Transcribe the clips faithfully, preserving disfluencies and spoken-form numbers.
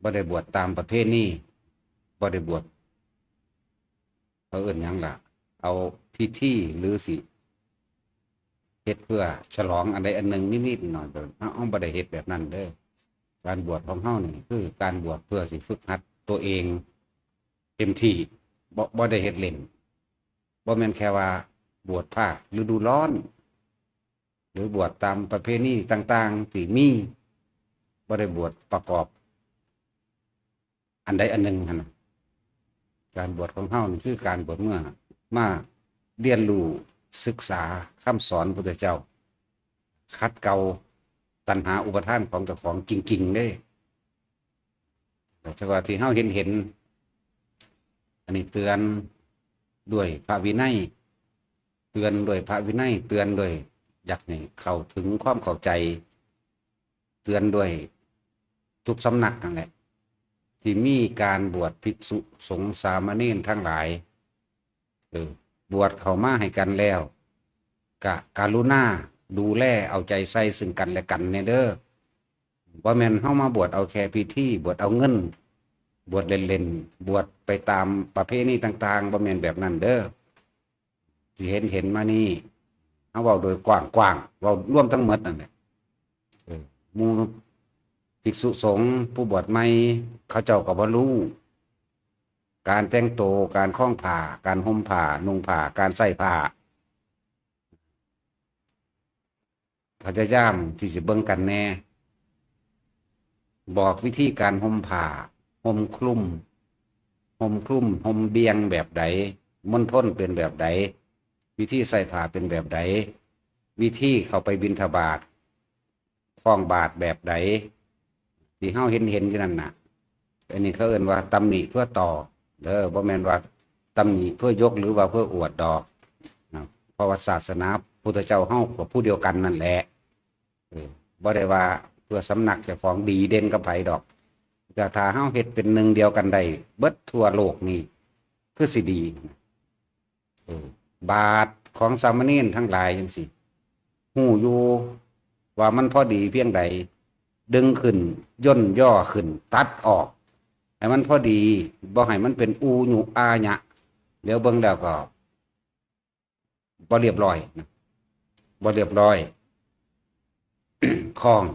บ่ได้บวชตามประเพณี บ่ได้บวช เขาเอิ้นหยังล่ะ เอาพิธีหรือสิเฮ็ดเพื่อฉลองอันใดอันหนึ่งนิดๆหน่อยๆ เฮา เฮาบ่ได้เฮ็ดแบบนั้นเด้อ การบวชของเฮานี่คือการบวชเพื่อสิฝึกหัดตัวเองเต็มที่ บ่ บ่ได้เฮ็ดเล่น บ่แม่นแค่ว่าบวชภาคฤดูร้อน หรือบวชตามประเพณีต่างๆที่มี บ่ได้บวชประกอบอันใดอันหนึ่งหั้นนะ การบวชของเฮานี่คือการบวชเมื่อมาเรียนรู้ศึกษาคำสอนพุทธเจ้า ขัดเกลาตัณหาอุปาทานของเจ้าของจริงๆเด้ แต่ว่าที่เฮาเห็นเห็น อันนี้เตือนด้วยพระวินัย เตือนด้วยพระวินัย เตือนด้วยอยากให้เข้าถึงความเข้าใจ เตือนด้วยทุกสำนักนั่นแหละ ที่มีการบวชภิกษุสงฆ์สามเณรทั้งหลาย เออ บวชเข้ามาให้กันแล้ว กะกรุณาดูแลเอาใจใส่ซึ่งกันและกันแน่เด้อ บ่แม่นเฮามาบวชเอาแค่พิธี บวชเอาเงิน บวชเล่นๆ บวชไปตามประเพณีต่างๆ บ่แม่นแบบนั้นเด้อ ที่เห็นเห็นมานี่ เฮาเว้าโดยกว้างๆ เว้ารวมทั้งหมดนั่นแหละ เออ หมู่ภิกษุสงฆ์ผู้บวชใหม่ เขาเจ้าก็บ่รู้ การแต่งตัว การคล้องผ้า การห่มผ้า นุ่งผ้า การใส่ผ้า พยายามที่สิเบิ่งกันแน่ บอกวิธีการห่มผ้า ห่มคลุม ห่มคลุม ห่มเบี่ยงแบบใด มณฑลเป็นแบบใด วิธีใส่ผ้าเป็นแบบใด วิธีเข้าไปบิณฑบาต คล้องบาตรแบบใด ที่เฮาเห็นเห็นอยู่นั่นน่ะ อันนี้เขาเอิ้นว่าตำหนิเพื่อต่อ เด้อ บ่แม่นว่าตำหนิเพื่อยกหรือว่าเพื่ออวดดอกนะ เพราะว่าศาสนาพุทธเจ้าเฮาก็ผู้เดียวกันนั่นแหละ เออ บ่ได้ว่าเพื่อสำนักเจ้าของดีเด่นกับไผดอก แต่ถ้าเฮาเฮ็ดเป็นหนึ่งเดียวกันได้เบิดทั่วโลกนี่ คือสิดี เออ บาตรของสามเณรทั้งหลายจังซี่ ฮู้อยู่ว่ามันพอดีเพียงใด ดึงขึ้น ย่นย่อขึ้น ตัดออก ให้มันพอดี บ่ให้มันเป็นอู๋ยุอาหยะ เดี๋ยวเบิ่งแล้วก็บ่เรียบร้อยนะ บ่เรียบร้อย คล้อง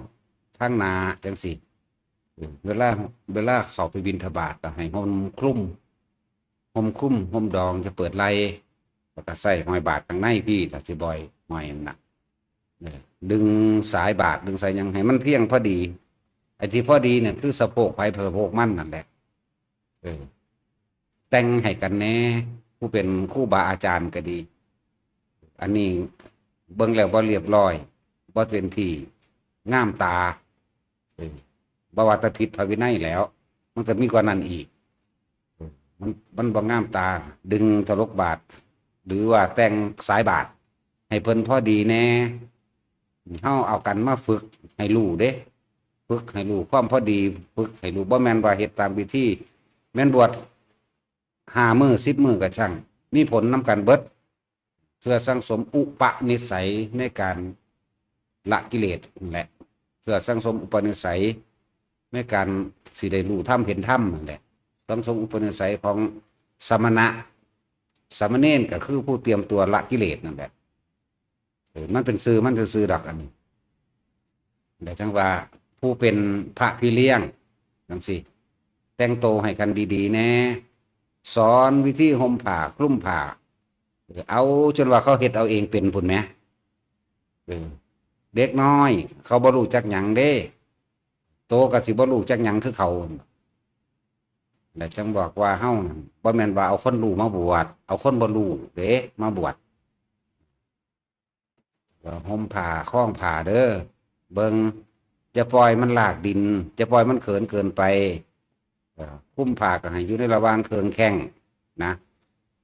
ทางหน้าจังซี่ เวลา เวลาเข้าไปบิณฑบาตก็ให้ห่มคลุม ห่มคลุม ห่มดอง จะเปิดไหล่ แล้วก็ใส่ห้อยบาตรข้างในพี้ ถ้าสิบ่อยห้อยนั่นน่ะ เออ ดึงสายบาตร ดึงสายหยังให้มันเพียงพอดี ไอ้ที่พอดีเนี่ยคือสะโพกไผสะโพกมันนั่นแหละ เออ แต่งให้กันแน่ ผู้เป็นครูบาอาจารย์ก็ดี อันนี้เบิ่งแล้วบ่เรียบร้อย บ่เป็นที่งามตา เออ บ่ว่าแต่ผิดพระวินัยแล้ว มันก็มีกว่านั้นอีก เออ มัน มันบ่งามตา ดึงถลกบาตร หรือว่าแต่งสายบาตร ให้เพิ่นพอดีแน่ เฮาเอากันมาฝึกให้รู้เด้ ฝึกให้รู้ความพอดี ฝึกให้รู้ บ่แม่นว่าเฮ็ดตามพิธี แม่นบวชห้ามื้อ สิบมื้อก็ช่าง มีผลนำกันเบิด เพื่อสั่งสมอุปนิสัยในการละกิเลสนั่นแหละ เพื่อสั่งสมอุปนิสัยในการสิได้รู้ธรรมเห็นธรรมนั่นแหละ สั่งสมอุปนิสัยของสมณะ สามเณรก็คือผู้เตรียมตัวละกิเลสนั่นแหละ เออ มันเป็นชื่อมันซื่อๆดอกอันนี้ แต่จังว่าผู้เป็นพระพี่เลี้ยงจังซี่ แต่งตัวให้กันดีๆแน่ สอนวิธีห่มผ้าคลุมผ้า เออ เอาจนว่าเขาเฮ็ดเอาเองเป็นพุ้นแหม เออ เด็กน้อยเขาบ่รู้จักหยังเด้ โตก็สิบ่รู้จักหยังคือเขา และจังบอกว่าเฮานั่นบ่แม่นว่าเอาคนรู้มาบวช เอาคนบ่รู้เด้มาบวช ก็ห่มผ้าคล้องผ้าเด้อ เบิ่ง จะปล่อยมันลากดิน จะปล่อยมันเขินเกินไป เอ่อ คลุมผ้าก็ให้อยู่ในระหว่างเคิงแข้งนะ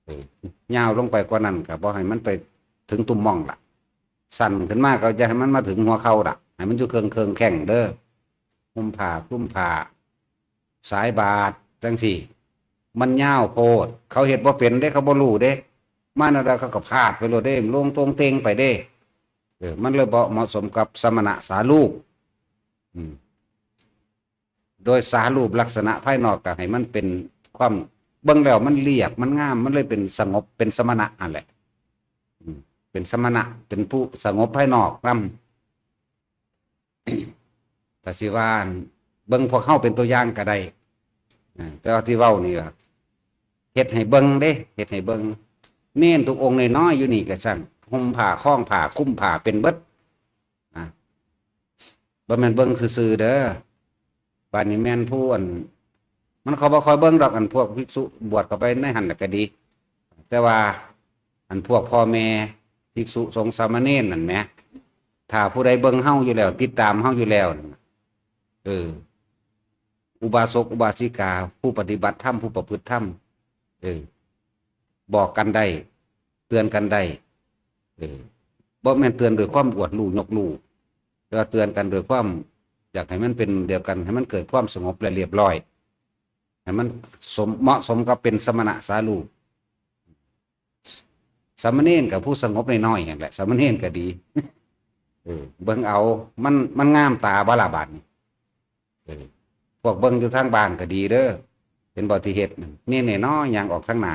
เออ ยาวลงไปกว่านั้นก็บ่ให้มันไปถึงตุ่มม่องล่ะ สั้นขึ้นมาก็อย่าให้มันมาถึงหัวเข่าล่ะ ให้มันอยู่เคิงเคิงแข้งเด้อ ห่มผ้าคลุมผ้า สายบาตรจังซี่ มันยาวโพด เขาเฮ็ดบ่เป็นเด้ เขาบ่รู้เด้ มาแนวใดเขาก็พาดไปโลดเด้ ลงโตงเตงไปเด้ เออ มันเลยบ่เหมาะสมกับสมณะสารูป อืม โดยสารูปลักษณะภายนอกก็ให้มันเป็นความ เบิ่งแล้วมันเรียบมันงาม มันเลยเป็นสงบ เป็นสมณะนั่นแหละ อืม เป็นสมณะ เป็นผู้สงบภายนอกนำ แต่สิว่า เบิ่งพวกเฮาเป็นตัวอย่างก็ได้ อ่า แต่ว่าที่เว้านี่ว่า เฮ็ดให้เบิ่งเด้ เฮ็ดให้เบิ่ง เณรทุกองค์น้อยๆอยู่นี่ก็ช่าง ห่มผ้า คล้องผ้า คลุมผ้า เป็นเบิด อ่ะ บ่แม่นเบิ่งซื่อๆเด้อ บาดนี้แม่นผู้อัน มันเขาบ่ค่อยเบิ่งดอก อันพวกภิกษุบวชเข้าไปในหั่นน่ะก็ดี แต่ว่าอันพวกพ่อแม่ภิกษุสงฆ์สามเณรนั่นแหม ถ้าผู้ใดเบิ่งเฮาอยู่แล้ว ติดตามเฮาอยู่แล้วนั่นน่ะ เออ อุบาสกอุบาสิกา ผู้ปฏิบัติธรรม ผู้ประพฤติธรรม เออ บอกกันได้ เตือนกันได้ เออ บ่แม่นเตือนด้วยความอวดรู้ยกรู้ แต่ว่าเตือนกันด้วยความอยากให้มันเป็นเดียวกัน ให้มันเกิดความสงบและเรียบร้อย ให้มันสม เหมาะสมกับเป็นสมณะสารูป สามเณรกับผู้สงบน้อยๆนั่นแหละ สามเณรก็ดี เออ เบิ่งเอา มัน มันงามตาบ่ล่ะบาดนี้ เออ พวกเบิ่งอยู่ทางบ้านก็ดีเด้อ เป็นบ่ที่เฮ็ดนั่น เณรน้อยๆย่างออกทางหน้า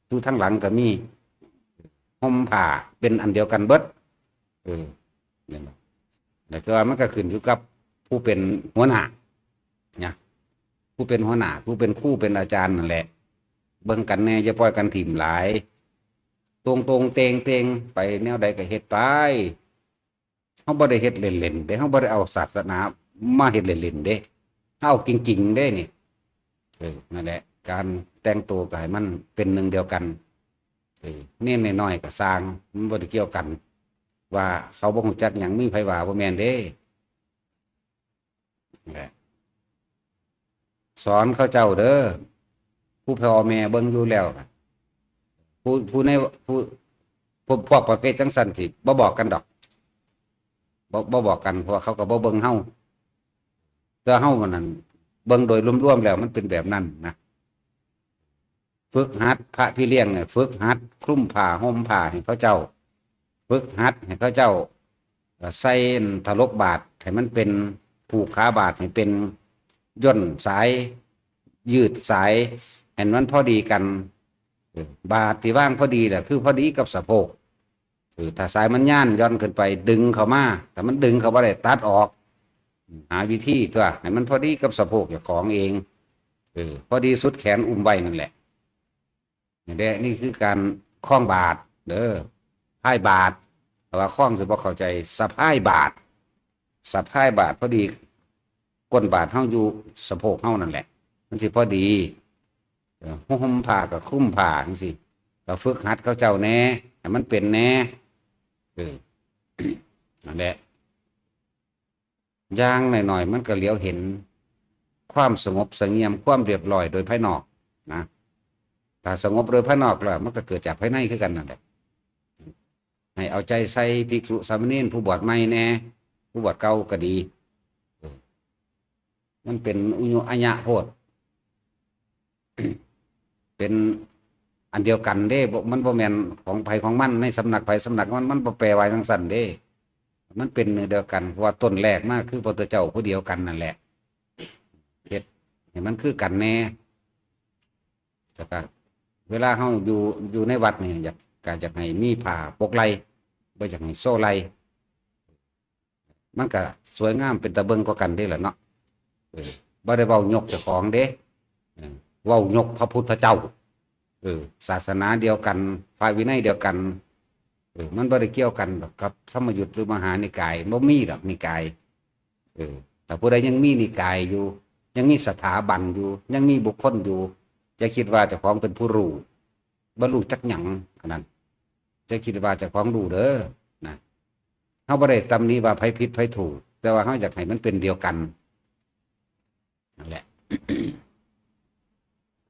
อยู่ทางหลังก็มี ห่มผ้าเป็นอันเดียวกันเบิด เออ นั่นแหละ แล้วก็มันก็ขึ้นอยู่กับผู้เป็นหัวหน้า นะ ผู้เป็นหัวหน้า ผู้เป็นครู เป็นอาจารย์นั่นแหละ เบิ่งกันแน่ อย่าปล่อยกันถิ่มหลาย ตรงๆเตงๆ ไปแนวใดก็เฮ็ดไป เฮาบ่ได้เฮ็ดเล่นๆเด้ เฮาบ่ได้เอาศาสนามาเฮ็ดเล่นๆเด้ เฮาเอาจริงๆเด้นี่ เออ นั่นแหละ การแต่งตัวก็ให้มันเป็นหนึ่งเดียวกัน เออ เณรน้อยๆก็ซ่าง มันบ่ได้เกี่ยวกัน ว่าเขาบ่ฮู้จักหยัง มีไผว่า บ่แม่นเด้ นั่นแหละ สอนเขาเจ้าเด้อ ผู้พ่อแม่เบิ่งอยู่แล้ว ผู้ ผู้ใน ผู้ พวก พวกประเภทจังซั่นสิบ่บอกกันดอก บ่ บ่บอกกัน เพราะว่าเขาก็บ่เบิ่งเฮา แต่เฮามันนั่น เบิ่งโดยรวมๆแล้วมันเป็นแบบนั้นนะ ฝึกหัด พระพี่เลี้ยงเนี่ย ฝึกหัดคลุมผ้าห่มผ้าให้เขาเจ้า ฝึกหัดให้เขาเจ้า เอ่อ ใส่ถลกบาตรให้มันเป็น ผูกขาบาตรให้เป็น ย่นสาย ยืดสาย ให้มันพอดีกัน เออ บาตรที่วางพอดีแหละ คือพอดีกับสะโพก เออ ถ้าสายมันย่านย่อนขึ้นไป ดึงเข้ามา ถ้ามันดึงเข้าบ่ได้ ตัดออก หาวิธีตัว ให้มันพอดีกับสะโพกเจ้าของเอง เออ พอดีสุดแขนอุ้มไว้นั่นแหละ นี่แหละ นี่คือการคล้องบาตรเด้อ พายบาตร แต่ว่าคล้องสิบ่เข้าใจ สะพายบาตร สะพายบาตรพอดี ก้นบาตรเฮาอยู่สะโพกเฮานั่นแหละ มันสิพอดี เออ ห่มผ้าก็คลุมผ้าจังซี่ ก็ฝึกหัดเขาเจ้าแหน่ ให้มันเป็นแหน่ เออ นั่นแหละ อย่างน้อยๆมันก็เหลียวเห็นความสงบเสงี่ยม ความเรียบร้อยโดยภายนอกนะ ถ้าสงบโดยภายนอกแล้ว มันก็เกิดจากภายในคือกันนั่นแหละ ให้เอาใจใส่ภิกษุสามเณรผู้บวชใหม่แหน่ ผู้บวชเก่าก็ดี เออ มันเป็นอุญุอัญญะโพด เป็นอันเดียวกันเด้ บ่ มันบ่แม่นของไผของมัน ในสำนักไผสำนักมัน มันบ่แปลว่าจังซั่นเด้ มันเป็นเนื้อเดียวกัน เพราะว่าต้นแรกมาคือพระพุทธเจ้าผู้เดียวกันนั่นแหละ เฮ็ดให้มันคือกันแหน่ แล้วก็เวลาเฮาอยู่ อยู่ในวัดนี่ อยาก ก็อยากให้มีผ้าปกไหล่ บ่อยากให้โซ่ไหล่ มันก็สวยงามเป็นตาเบิ่งกว่ากันเด้ล่ะเนาะ เออ บ่ได้เว้ายกเจ้าของเด้ เออ เว้ายกพระพุทธเจ้า เออ ศาสนาเดียวกัน พระวินัยเดียวกัน เออ มันบ่ได้เกี่ยวกันดอกกับธรรมยุตหรือมหานิกาย บ่มีดอกนิกาย เออ ถ้าผู้ใดยังมีนิกายอยู่ ยังมีสถาบันอยู่ ยังมีบุคคลอยู่ จะคิดว่าเจ้าของเป็นผู้รู้ บ่รู้จักหยัง อันนั้น จะคิดว่าเจ้าของรู้เด้อ นะ เฮาบ่ได้ตำหนิว่าไผผิดไผถูก แต่ว่าเฮาอยากให้มันเป็นเดียวกัน นั่นแหละ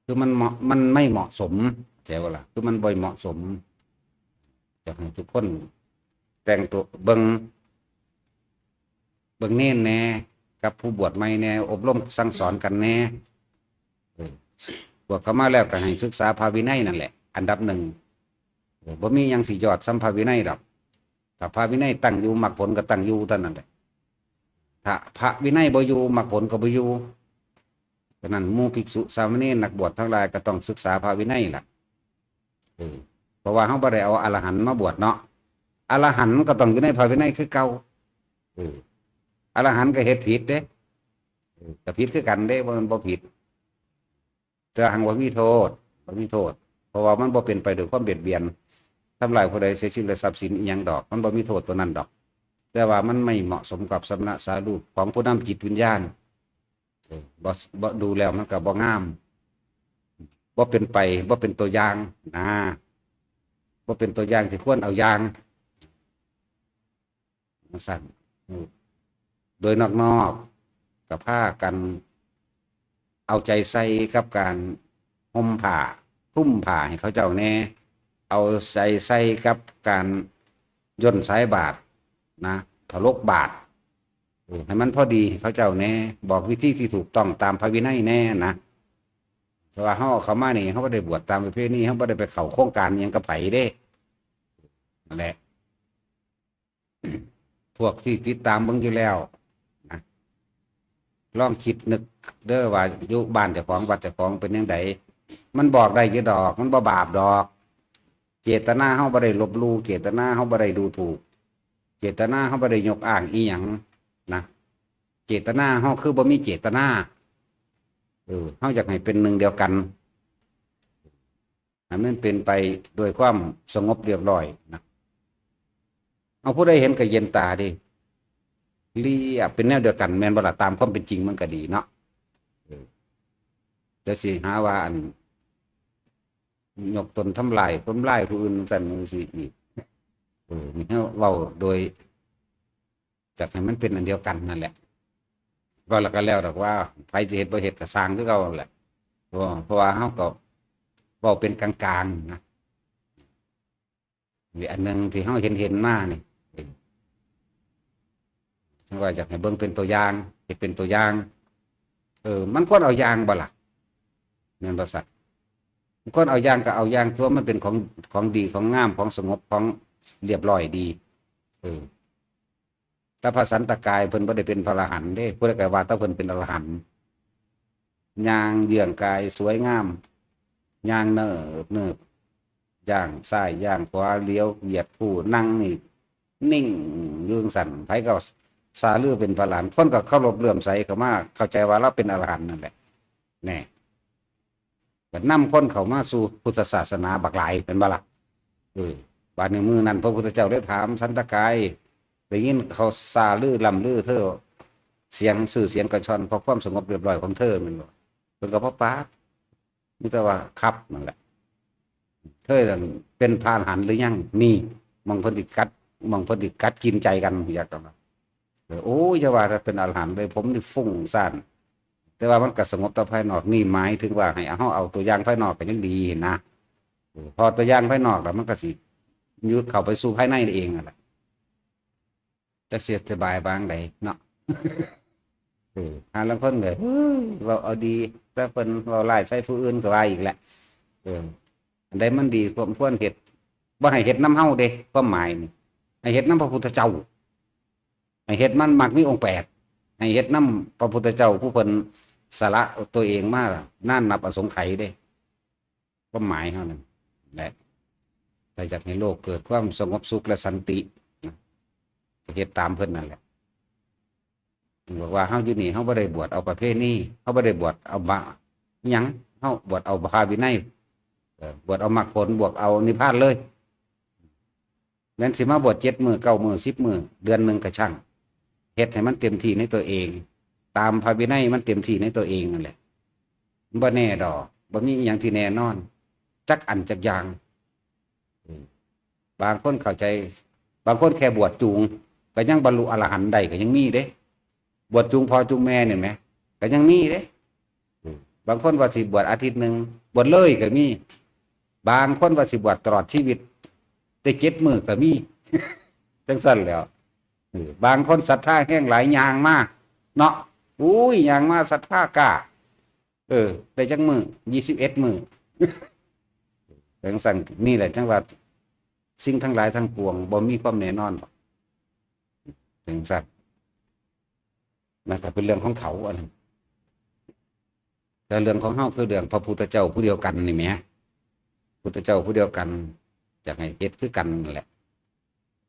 คือมันเหมาะ มันไม่เหมาะสม เข้าใจบ่ล่ะ คือมันบ่เหมาะสม อยากให้ทุกคนแต่งตัว เบิ่ง เบิ่งเณรแหน่ กับผู้บวชใหม่แหน่ อบรมสั่งสอนกันแหน่ เออ บวชเข้ามาแล้วก็ให้ศึกษาพระวินัยนั่นแหละ อันดับหนึ่ง เออ บ่มีหยังสิยอดส่ำพระวินัยดอก ถ้าพระวินัยตั้งอยู่ มรรคผลก็ตั้งอยู่เท่านั้นแหละ ถ้าพระวินัยบ่อยู่ มรรคผลก็บ่อยู่ ฉะนั้นหมู่ภิกษุสามเณรนักบวชทั้งหลายก็ต้องศึกษาพระวินัยล่ะ เออ เพราะว่าเฮาบ่ได้เอาอรหันต์มาบวชเนาะ อรหันต์ก็ต้องอยู่ในพระวินัยคือเก่า เออ อรหันต์ก็เฮ็ดผิดเด้ เออ ก็ผิดคือกันเด้ บ่แม่นบ่ผิด แต่หังบ่มีโทษ บ่มีโทษ เพราะว่ามันบ่เป็นไปด้วยความเบียดเบียน ทำลายผู้ใดเสียชีวิตและทรัพย์สินอิหยังดอก มันบ่มีโทษตัวนั้นดอก แต่ว่ามันไม่เหมาะสมกับสมณสารูปของผู้นำจิตวิญญาณ เออ บ่ บ่ดูแล้วมันก็บ่งาม บ่เป็นไป บ่เป็นตัวอย่างนะ บ่เป็นตัวอย่างที่ควรเอาอย่าง จั่งซั้น อืม โดยนอกๆ ก็พากันเอาใจใส่กับการห่มผ้า คลุมผ้าให้เขาเจ้าแหน่ เอาใจใส่กับการย่นสายบาตรนะ ถลกบาตร เออ ให้มันพอดีให้เขาเจ้าแหน่ บอกวิธีที่ถูกต้องตามพระวินัยแหน่นะ เพราะว่าเฮาเอาเข้ามานี่ เฮาบ่ได้บวชตามประเพณี เฮาบ่ได้ไปเข้าโครงการอิหยังกับไผเด้ นั่นแหละ พวกที่ติดตามเบิ่งอยู่แล้วนะ ลองคิดนึกเด้อว่าอยู่บ้านเจ้าของวัดเจ้าของเป็นจั่งใด มันบอกได้อยู่ดอก มันบ่บาปดอก เจตนาเฮาบ่ได้ลบหลู่ เจตนาเฮาบ่ได้ดูถูก เจตนาเฮาบ่ได้ยกอ้างอิหยังนะ เจตนาเฮาคือบ่มีเจตนา เออ เฮาอยากให้เป็นหนึ่งเดียวกัน ให้มันเป็นไปโดยความสงบเรียบร้อยนะ เอาผู้ใดเห็นก็เย็นตาเด้ เรียบเป็นแนวเดียวกัน แม่นบ่ล่ะ ตามความเป็นจริงมันก็ดีเนาะ เออ จะสิหาว่าอัน ยกตนทำลาย ทำลายผู้อื่นจั่งซั้นจั่งซี้อีก เออ นี่เฮาเว้าโดย จักให้มันเป็นอันเดียวกันนั่นแหละ เว้าแล้วก็แล้วดอกว่า ไผสิเฮ็ดบ่เฮ็ดก็ซ่างคือเก่านั่นแหละ เพราะ เพราะว่าเฮาก็เว้าเป็นกลางๆ นะ นี่อันหนึ่งที่เฮาเห็นเห็นมานี่ จั่งว่าอยากให้เบิ่งเป็นตัวอย่าง เฮ็ดเป็นตัวอย่าง เออ มันควรเอาอย่างบ่ล่ะ แม่นบ่สัตว์ มันควรเอาอย่างก็เอาอย่างตัว มันเป็นของ ของดี ของงาม ของสงบ ของเรียบร้อยดี เออ แต่พระสันตะกายเพิ่นบ่ได้เป็นพระอรหันต์เด้ ผู้ใดก็ว่าแต่เพิ่นเป็นอรหันต์ ย่างเยื้องกายสวยงาม ย่างเนิบเนิบ ย่างซ้ายย่างขวา เหลียวเหยียดคู่ นั่งนี่นิ่งอยู่จั่งซั้น ไผก็สาลือเป็นพระอรหันต์ คนก็เคารพเลื่อมใสเข้ามา เข้าใจว่าลาวเป็นอรหันต์นั่นแหละ แน่ ก็นำคนเข้ามาสู่พุทธศาสนาบักหลาย แม่นบ่ล่ะ เออ บาดนี้มื้อนั้นพระพุทธเจ้าได้ถามสันตะกาย ได้ยินเขาสาลือล่ำลือเธอ เสียงชื่อเสียงกระชอนเพราะความสงบเรียบร้อยของเธอแม่นบ่ เพิ่นก็บ่ปาก มีแต่ว่าครับนั่นแหละ เธอนั่นเป็นพระอรหันต์หรือยัง นี่ หม่องเพิ่นสิกัด หม่องเพิ่นสิกัดกินใจกัน อยากจะว่า เออ โอ้ย อย่าว่าแต่เป็นอรหันต์เลย ผมนี่ฟุ้งซ่าน แต่ว่ามันก็สงบแต่ภายนอก นี่หมายถึงว่าให้เฮาเอาตัวอย่างภายนอกก็ยังดีนะ เออ พอตัวอย่างภายนอกแล้วมันก็สิอยู่เข้าไปสู่ภายในเองนั่นแหละ จักสิอธิบายว่าจั่งใดเนาะ เออ หาลางคนก็ เฮ้ย เว้าเอาดี แต่เพิ่นเว้าร้ายใส่ผู้อื่นก็ว่าอีกแหละ เออ อันใดมันดีควร ควรเฮ็ด บ่ให้เฮ็ดนำเฮาเด้ ความหมายนี่ ให้เฮ็ดนำพระพุทธเจ้า ให้เฮ็ดมันมักมีองค์แปด ให้เฮ็ดนำพระพุทธเจ้าผู้เพิ่นสละตัวเองมานานนับอสงไขยเด้ ความหมายเฮานั่นแหละ ถ้าอยากให้โลกเกิดความสงบสุขและสันตินะ ก็เฮ็ดตามเพิ่นนั่นแหละ ถึงบอกว่าเฮาอยู่นี่ เฮาบ่ได้บวชเอาประเพณี เฮาบ่ได้บวชเอาบะ อิหยัง เฮาบวชเอาพระวินัย เอ่อ บวชเอามรรคผล บวชเอานิพพานเลย แม่นสิมาบวชเจ็ดมื้อ เก้ามื้อ สิบมื้อ เดือนหนึ่งก็ช่าง เฮ็ดให้มันเต็มที่ในตัวเอง ตามพระวินัยมันเต็มที่ในตัวเองนั่นแหละ บ่แน่ดอก บ่มีอิหยังที่แน่นอน จักอันจักอย่าง อืม บางคนเข้าใจ บางคนแค่บวชจูง ก็ยังบรรลุอรหันต์ได้ก็ยังมีเด้ บวชจูงพ่อจูงแม่นี่แหม ก็ยังมีเด้ อืม บางคนว่าสิบวชอาทิตย์หนึ่ง บวชเลยก็มี บางคนว่าสิบวชตลอดชีวิต ได้เจ็ดมื้อก็มี จั่งซั้นแหล้ว เออ บางคนศรัทธาแฮงหลายย่างมาเนาะ อุ้ย ย่างมาศรัทธากล้า เออ ได้จักมื้อ ยี่สิบเอ็ดมื้อ จั่งซั้น นี่แหละจั่งว่า สิ่งทั้งหลายทั้งปวงบ่มีความแน่นอนดอก จั่งซั้น นั่นก็เป็นเรื่องของเขาอันนั้น แต่เรื่องของเฮาคือเรื่องพระพุทธเจ้าผู้เดียวกันนี่แหม พุทธเจ้าผู้เดียวกัน อยากให้เฮ็ดคือกันนั่นแหละ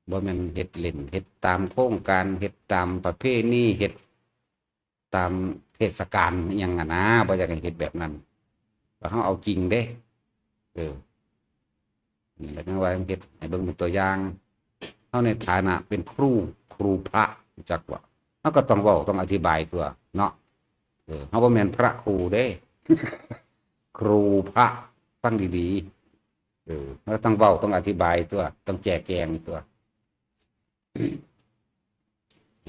บ่แม่นเฮ็ดเล่น เฮ็ดตามโครงการ เฮ็ดตามประเพณี เฮ็ดตามเทศกาลอิหยังอะนะ บ่อยากให้เฮ็ดแบบนั้น ว่าเฮาเอาจริงเด้ เออ นี่แหละจั่งว่าเฮ็ดให้เบิ่งเป็นตัวอย่าง เฮาในฐานะเป็นครู ครูพระ รู้จักบ่ เฮาก็ต้องเว้า ต้องอธิบายตั๊วเนาะ เออ เฮาบ่แม่นพระครูเด้ ครูพระ ฟังดีๆ เออ เฮาต้องเว้า ต้องอธิบายตั๊ว ต้องแจแจงตั๊ว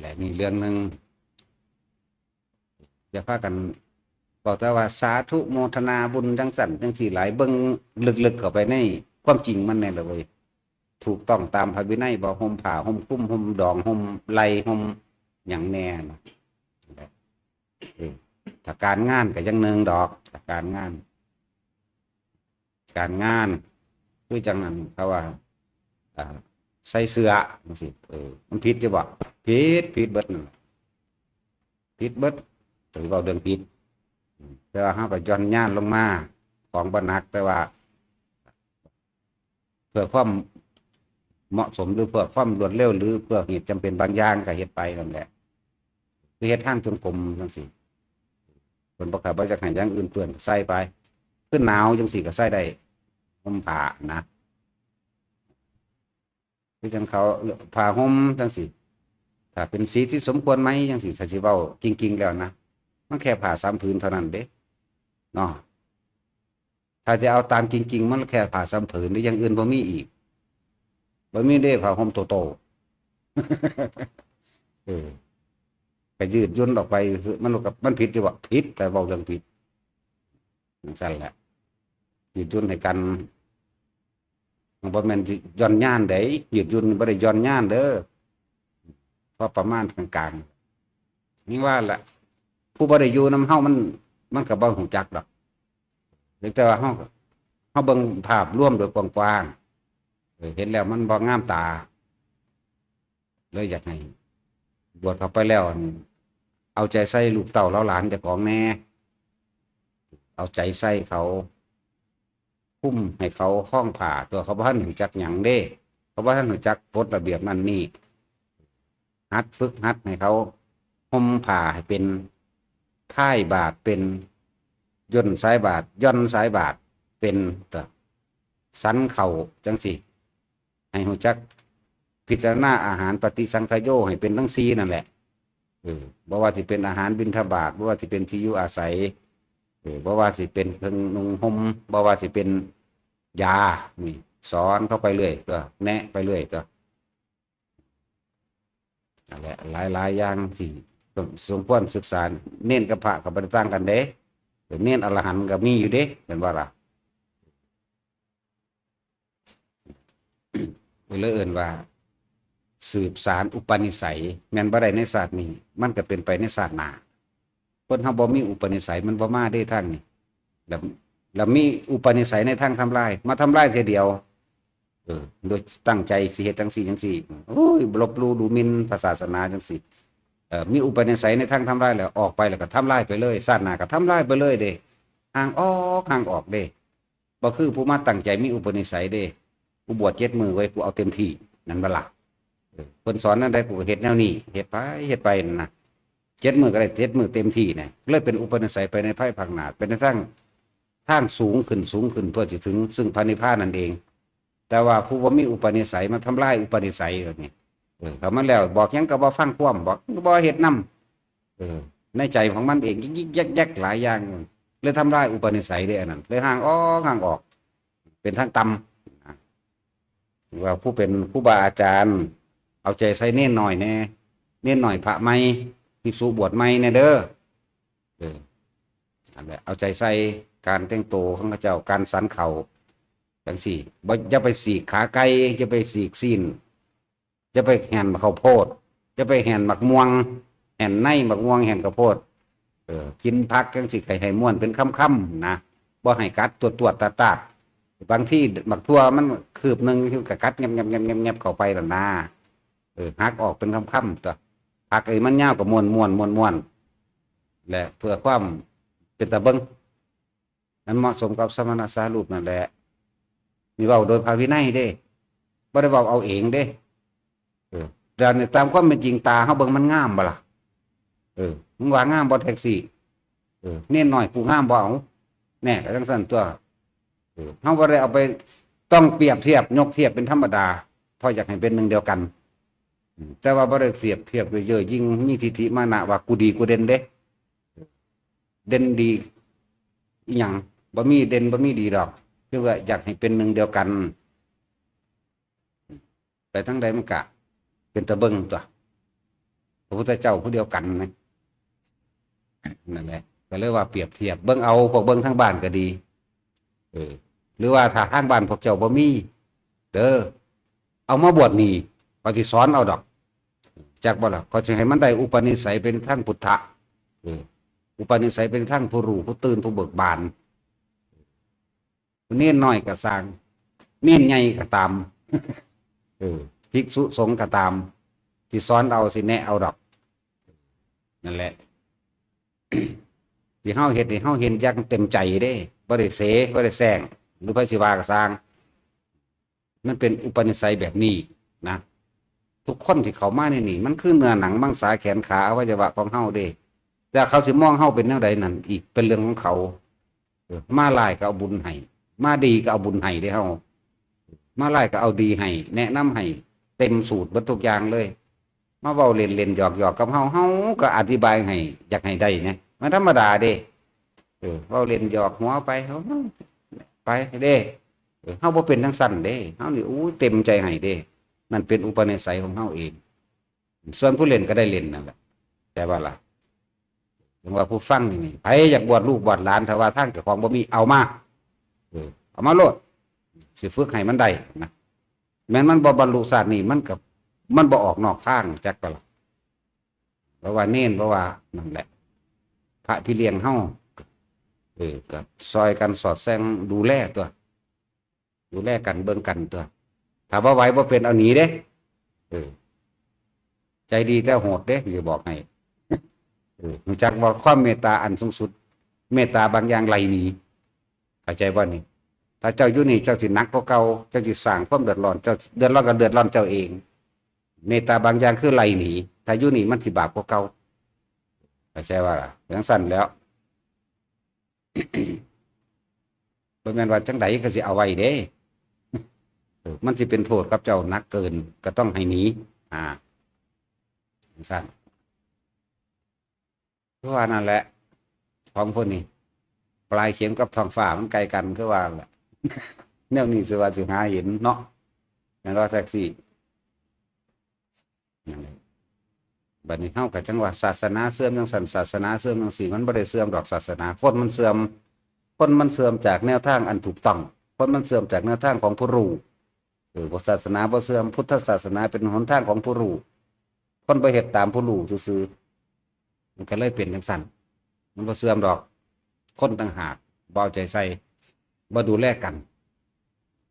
และนี่เรื่องหนึ่ง อย่าพากันบอกแต่ว่าสาธุโมทนาบุญจั่งซั่นจั่งซี้หลาย เบิ่งลึกๆเข้าไปในความจริงมันแน่ละเว้ย ถูกต้องตามพระวินัยบ่ ห่มผ้า ห่มคลุม ห่มดอง ห่มไหล่ ห่มหยังแน่นะ เออ ถ้าการงานก็อย่างหนึ่งดอก ถ้าการงาน การงาน คือจั่งนั้นเขาว่า อ่า ใส่เสื้อจั่งซี้ เออ มันผิดอยู่บ่ ผิด ผิดเบิดนั่นแหละ ผิดเบิด ถือว่าเรื่องผิด แต่ว่าเฮาก็หย่อนยานลงมา ของบ่หนัก แต่ว่า เพื่อความเหมาะสม หรือเพื่อความรวดเร็ว หรือเพื่อเหตุจำเป็นบางอย่างก็เฮ็ดไปนั่นแหละ คือเฮ็ดทางจงกรมจั่งซี้ เพิ่นบ่ ก็บ่อยากให้อย่างอื่นเปื้อน ใส่ไป คือหนาวจั่งซี้ก็ใส่ได้ ห่มผ้านะ คือจั่งเขาผ้าห่มจั่งซี้ ถ้าเป็นสีที่สมควรไหมจั่งซี้ ถ้าสิเว้าจริงๆแล้วนะ มันแค่ผ้าสามผืนเท่านั้นเด้ เนาะ ถ้าจะเอาตามจริงๆ มันแค่ผ้าสามผืน หรืออย่างอื่นบ่มีอีก บ่มีเด้ ผ้าห่มโตๆ เออ ก็ยืดหยุ่นออกไป มันก็ มันผิดอยู่บ่ ผิด แต่เว้าเรื่องผิด จั่งซั่นแหละ ยืดหยุ่นให้กัน มันบ่แม่นสิหย่อนยานเด้ ยืดหยุ่นบ่ได้หย่อนยานเด้อ พอประมาณกลางๆ นี่ว่าละ ผู้บ่ได้อยู่นำเฮามัน มันก็บ่ฮู้จักดอก แต่ว่าเฮา เฮาเบิ่งภาพรวมโดยกว้างๆ เออ เห็นแล้วมันบ่งามตา เลยอยากให้บวชเข้าไปแล้ว เอาใจใส่ลูกเต้าเหล่าหลานเจ้าของแน่ เอาใจใส่เขา คุมให้เขาคล้องผ้าตั๊ว เขาบ่ทันรู้จักหยังเด้ เขาบ่ทันรู้จักกฎระเบียบนั่นนี่ หัดฝึกหัดให้เขาห่มผ้าให้เป็น พายบาตรเป็น ย่นสายบาตร หย่อนสายบาตรเป็นตั๊ว สันเข่าจั่งซี้ ให้รู้จักพิจารณาอาหารปฏิสังขโย ให้เป็นทั้งสี่นั่นแหละ เออ บ่ว่าสิเป็นอาหารบิณฑบาต บ่ว่าสิเป็นที่อยู่อาศัย เออ บ่ว่าสิเป็นเครื่องนุ่งห่ม บ่ว่าสิเป็นยา นี่ สอนเขาไปเรื่อยตั๊ว แนะไปเรื่อยตั๊ว นั่นแหละ หลายๆอย่างที่สม สมควรศึกษา เณรกับพระก็บ่ได้ต่างกันเด้ เณรอรหันต์ก็มีอยู่เด้ แม่นบ่ล่ะ เพิ่นเลยเอิ้นว่า สืบสานอุปนิสัย แม่นบ่ได้ในชาตินี้ มันก็เป็นไปในชาติหน้า คนเฮาบ่มีอุปนิสัยมันบ่มาเด้ทางนี้ แล้ว แล้วมีอุปนิสัยในทางทำลาย มาทำลายเทื่อเดียว เออ โดยตั้งใจสิเฮ็ดจั่งซี้จั่งซี้ โอ้ย ลบหลู่ดูหมิ่นพระศาสนาจั่งซี้ เอ่อ มีอุปนิสัยในทางทำลายแล้ว ออกไปแล้วก็ทำลายไปเลย ชาติหน้าก็ทำลายไปเลยเด้ ห่างออก ห่างออกเด้ บ่คือผู้มาตั้งใจมีอุปนิสัยเด้ กูบวชเจ็ดมื้อไว้ กูเอาเต็มที่ นั่นบ่ล่ะ เออ เพิ่นสอนแนวใด กูก็เฮ็ดแนวนี้ เฮ็ดไป เฮ็ดไปนั่นนะ เจ็ดมื้อก็ได้เจ็ดมื้อเต็มที่นะ เลยเป็นอุปนิสัยไปในภายภาคหน้า เป็นในทาง ทางสูงขึ้น สูงขึ้น เพื่อสิถึงซึ่งพระนิพพานนั่นเอง แต่ว่าผู้บ่มีอุปนิสัยมาทำลายอุปนิสัยแบบนี้ เออ เข้ามาแล้วบอกหยังก็บ่ฟังความ บอกก็บ่เฮ็ดนำ เออ ในใจของมันเองยิกๆยักๆหลายอย่าง เลยทำลายอุปนิสัยเด้อันนั้น เลยห่างออก ห่างออก เป็นทางต่ำ ว่าผู้เป็นครูบาอาจารย์ เอาใจใส่เณรน้อยแน่ เณรน้อยพระใหม่ ภิกษุบวชใหม่แน่เด้อ เออ นั่นแหละ เอาใจใส่การแต่งตัวของเขาเจ้า การสันเข่าจั่งซี้ บ่ อย่าไปสีกขาไก่ อย่าไปสีกซี้น อย่าไปแห่นข้าวโพด อย่าไปแห่นหมากม่วง แห่นในหมากม่วง แห่นข้าวโพด เออ กินผักจั่งซี้ ให้ ให้ม้วนเป็นคำๆนะ บ่ให้กัดตวดๆตาดๆ บางทีหมากถั่วมันคืบหนึ่ง ก็กัดแงบๆๆๆเข้าไปนั่นนะ เออ หักออกเป็นคำๆตั๊ว ผักไอ้มันยาวก็ม้วนๆๆๆ และเพื่อความเป็นตาเบิ่ง อันเหมาะสมกับสมณสารูปนั่นแหละ นี่เว้าโดยพระวินัยเด้ บ่ได้เว้าเอาเองเด้ เออ แต่นี่ตามความเป็นจริง ตาเฮาเบิ่งมันงามบ่ล่ะ เออ มึงว่างามบ่แท็กซี่ เออ เณรน้อยผู้งามบ่เอา แน่ ก็จั่งซั่นตั๊ว เออ เฮาบ่ได้เอาไป ต้องเปรียบเทียบ ยกเทียบเป็นธรรมดา เพราะอยากให้เป็นหนึ่งเดียวกัน อืม แต่ว่าบ่ได้เปรียบเทียบด้วยเย่อหยิ่ง มีทิฐิมานะว่ากูดีกูเด่นเด้ เด่นดีอิหยัง บ่มีเด่นบ่มีดีดอก คือว่าอยากให้เป็นหนึ่งเดียวกัน ไปทางใดมันกะเป็นตาเบิ่งตั๊ว พระพุทธเจ้าผู้เดียวกันนะ นั่นแหละ ก็เลยว่าเปรียบเทียบ เบิ่งเอา พวกเบิ่งทางบ้านก็ดี เออ หรือว่าถ้าทางบ้านพวกเจ้าบ่มี เด้อ เอามาบวชนี่ ข้อยสิสอนเอาดอก จักบ่ล่ะ ข้อยสิให้มันได้อุปนิสัยเป็นทางพุทธะ เออ อุปนิสัยเป็นทางผู้รู้ผู้ตื่นผู้เบิกบาน เณรน้อยก็ซ่าง เณรใหญ่ก็ตาม เออ ภิกษุสงฆ์ก็ตาม สิสอนเอา สิแนะเอาดอก นั่นแหละ ที่เฮาเฮ็ดนี่ เฮาเฮ็ดอย่างเต็มใจเด้ บ่ได้เส บ่ได้แซง หรือไผสิว่าก็ซ่าง มันเป็นอุปนิสัยแบบนี้นะ ทุกคนที่เข้ามาในนี่ มันคือเนื้อหนังมังสาแขนขาอวัยวะของเฮาเด้ แต่เขาสิมองเฮาเป็นแนวใดนั่น อีกเป็นเรื่องของเขา เออ มาร้ายก็เอาบุญให้ มาดีก็เอาบุญให้เด้เฮา มาร้ายก็เอาดีให้ แนะนำให้ เต็มสูตรเบิดทุกอย่างเลย มาเว้าเล่นๆ หยอกๆ กับเฮา เฮาก็อธิบายให้ อยากให้ได้นะ มันธรรมดาเด้ เออ เว้าเล่นหยอกหัวไป เฮา ไปเด้ เออ เฮาบ่เป็นจั่งซั้นเด้ เฮานี่ อู้ เต็มใจให้เด้ นั่นเป็นอุปนิสัยของเฮาเอง ส่วนผู้เล่นก็ได้เล่นนั่นแหละ แต่ว่าล่ะ ถึงว่าผู้ฟังนี่ ไผอยากบวชลูกบวชหลาน ถ้าว่าทางเจ้าของบ่มี เอามา เออ เอามาโลด สิฝึกให้มันได้นะ แม้นมันบ่บรรลุชาตินี้ มันก็ มันบ่ออกนอกทาง จักก็ล่ะ เพราะว่าเณร เพราะว่านั่นแหละ พระพี่เลี้ยงเฮา เออ ก็ซอยกันสอดแซงดูแลตั๊ว ดูแลกันเบิ่งกันตั๊ว ถ้าบ่ไหวบ่เป็นเอาหนีเด้ เออ ใจดีแต่โหดเด้ สิบอกให้ เออ รู้จักว่าความเมตตาอันสูงสุด เมตตาบางอย่างไล่หนี เข้าใจบ่นี่ ถ้าเจ้าอยู่นี่ เจ้าสิหนักกว่าเก่า เจ้าสิสร้างความเดือดร้อน เจ้าเดือดร้อนก็เดือดร้อนเจ้าเอง เมตตาบางอย่างคือไล่หนี ถ้าอยู่นี่มันสิบาปกว่าเก่า เข้าใจว่าล่ะ จั่งซั้นแล้ว บ่แม่นว่าจั่งใดก็สิเอาไว้เด้ เออ มันสิเป็นโทษกับเจ้าหนักเกิน ก็ต้องให้หนี อ่า จั่งซั้น คือว่านั่นแหละ ของพวกนี้ ปลายเข็มกับท้องฟ้ามันใกล้กัน คือว่าแหละ แนวนี้สิว่าสิหาเห็นเนาะ แม่นบ่แท็กซี่ นั่นแหละ บัดนี้เฮาก็จั่งว่าศาสนาเสื่อมจั่งซั้น ศาสนาเสื่อมจั่งซี้ มันบ่ได้เสื่อมดอกศาสนา คนมันเสื่อม คนมันเสื่อมจากแนวทางอันถูกต้อง คนมันเสื่อมจากแนวทางของผู้รู้ เออ พวกศาสนาบ่เสื่อม พุทธศาสนาเป็นหนทางของผู้รู้ คนบ่เฮ็ดตามผู้รู้ซื่อๆ มันก็เลยเป็นจั่งซั้น มันบ่เสื่อมดอก คนต่างหากบ่เอาใจใส่ บ่ดูแลกัน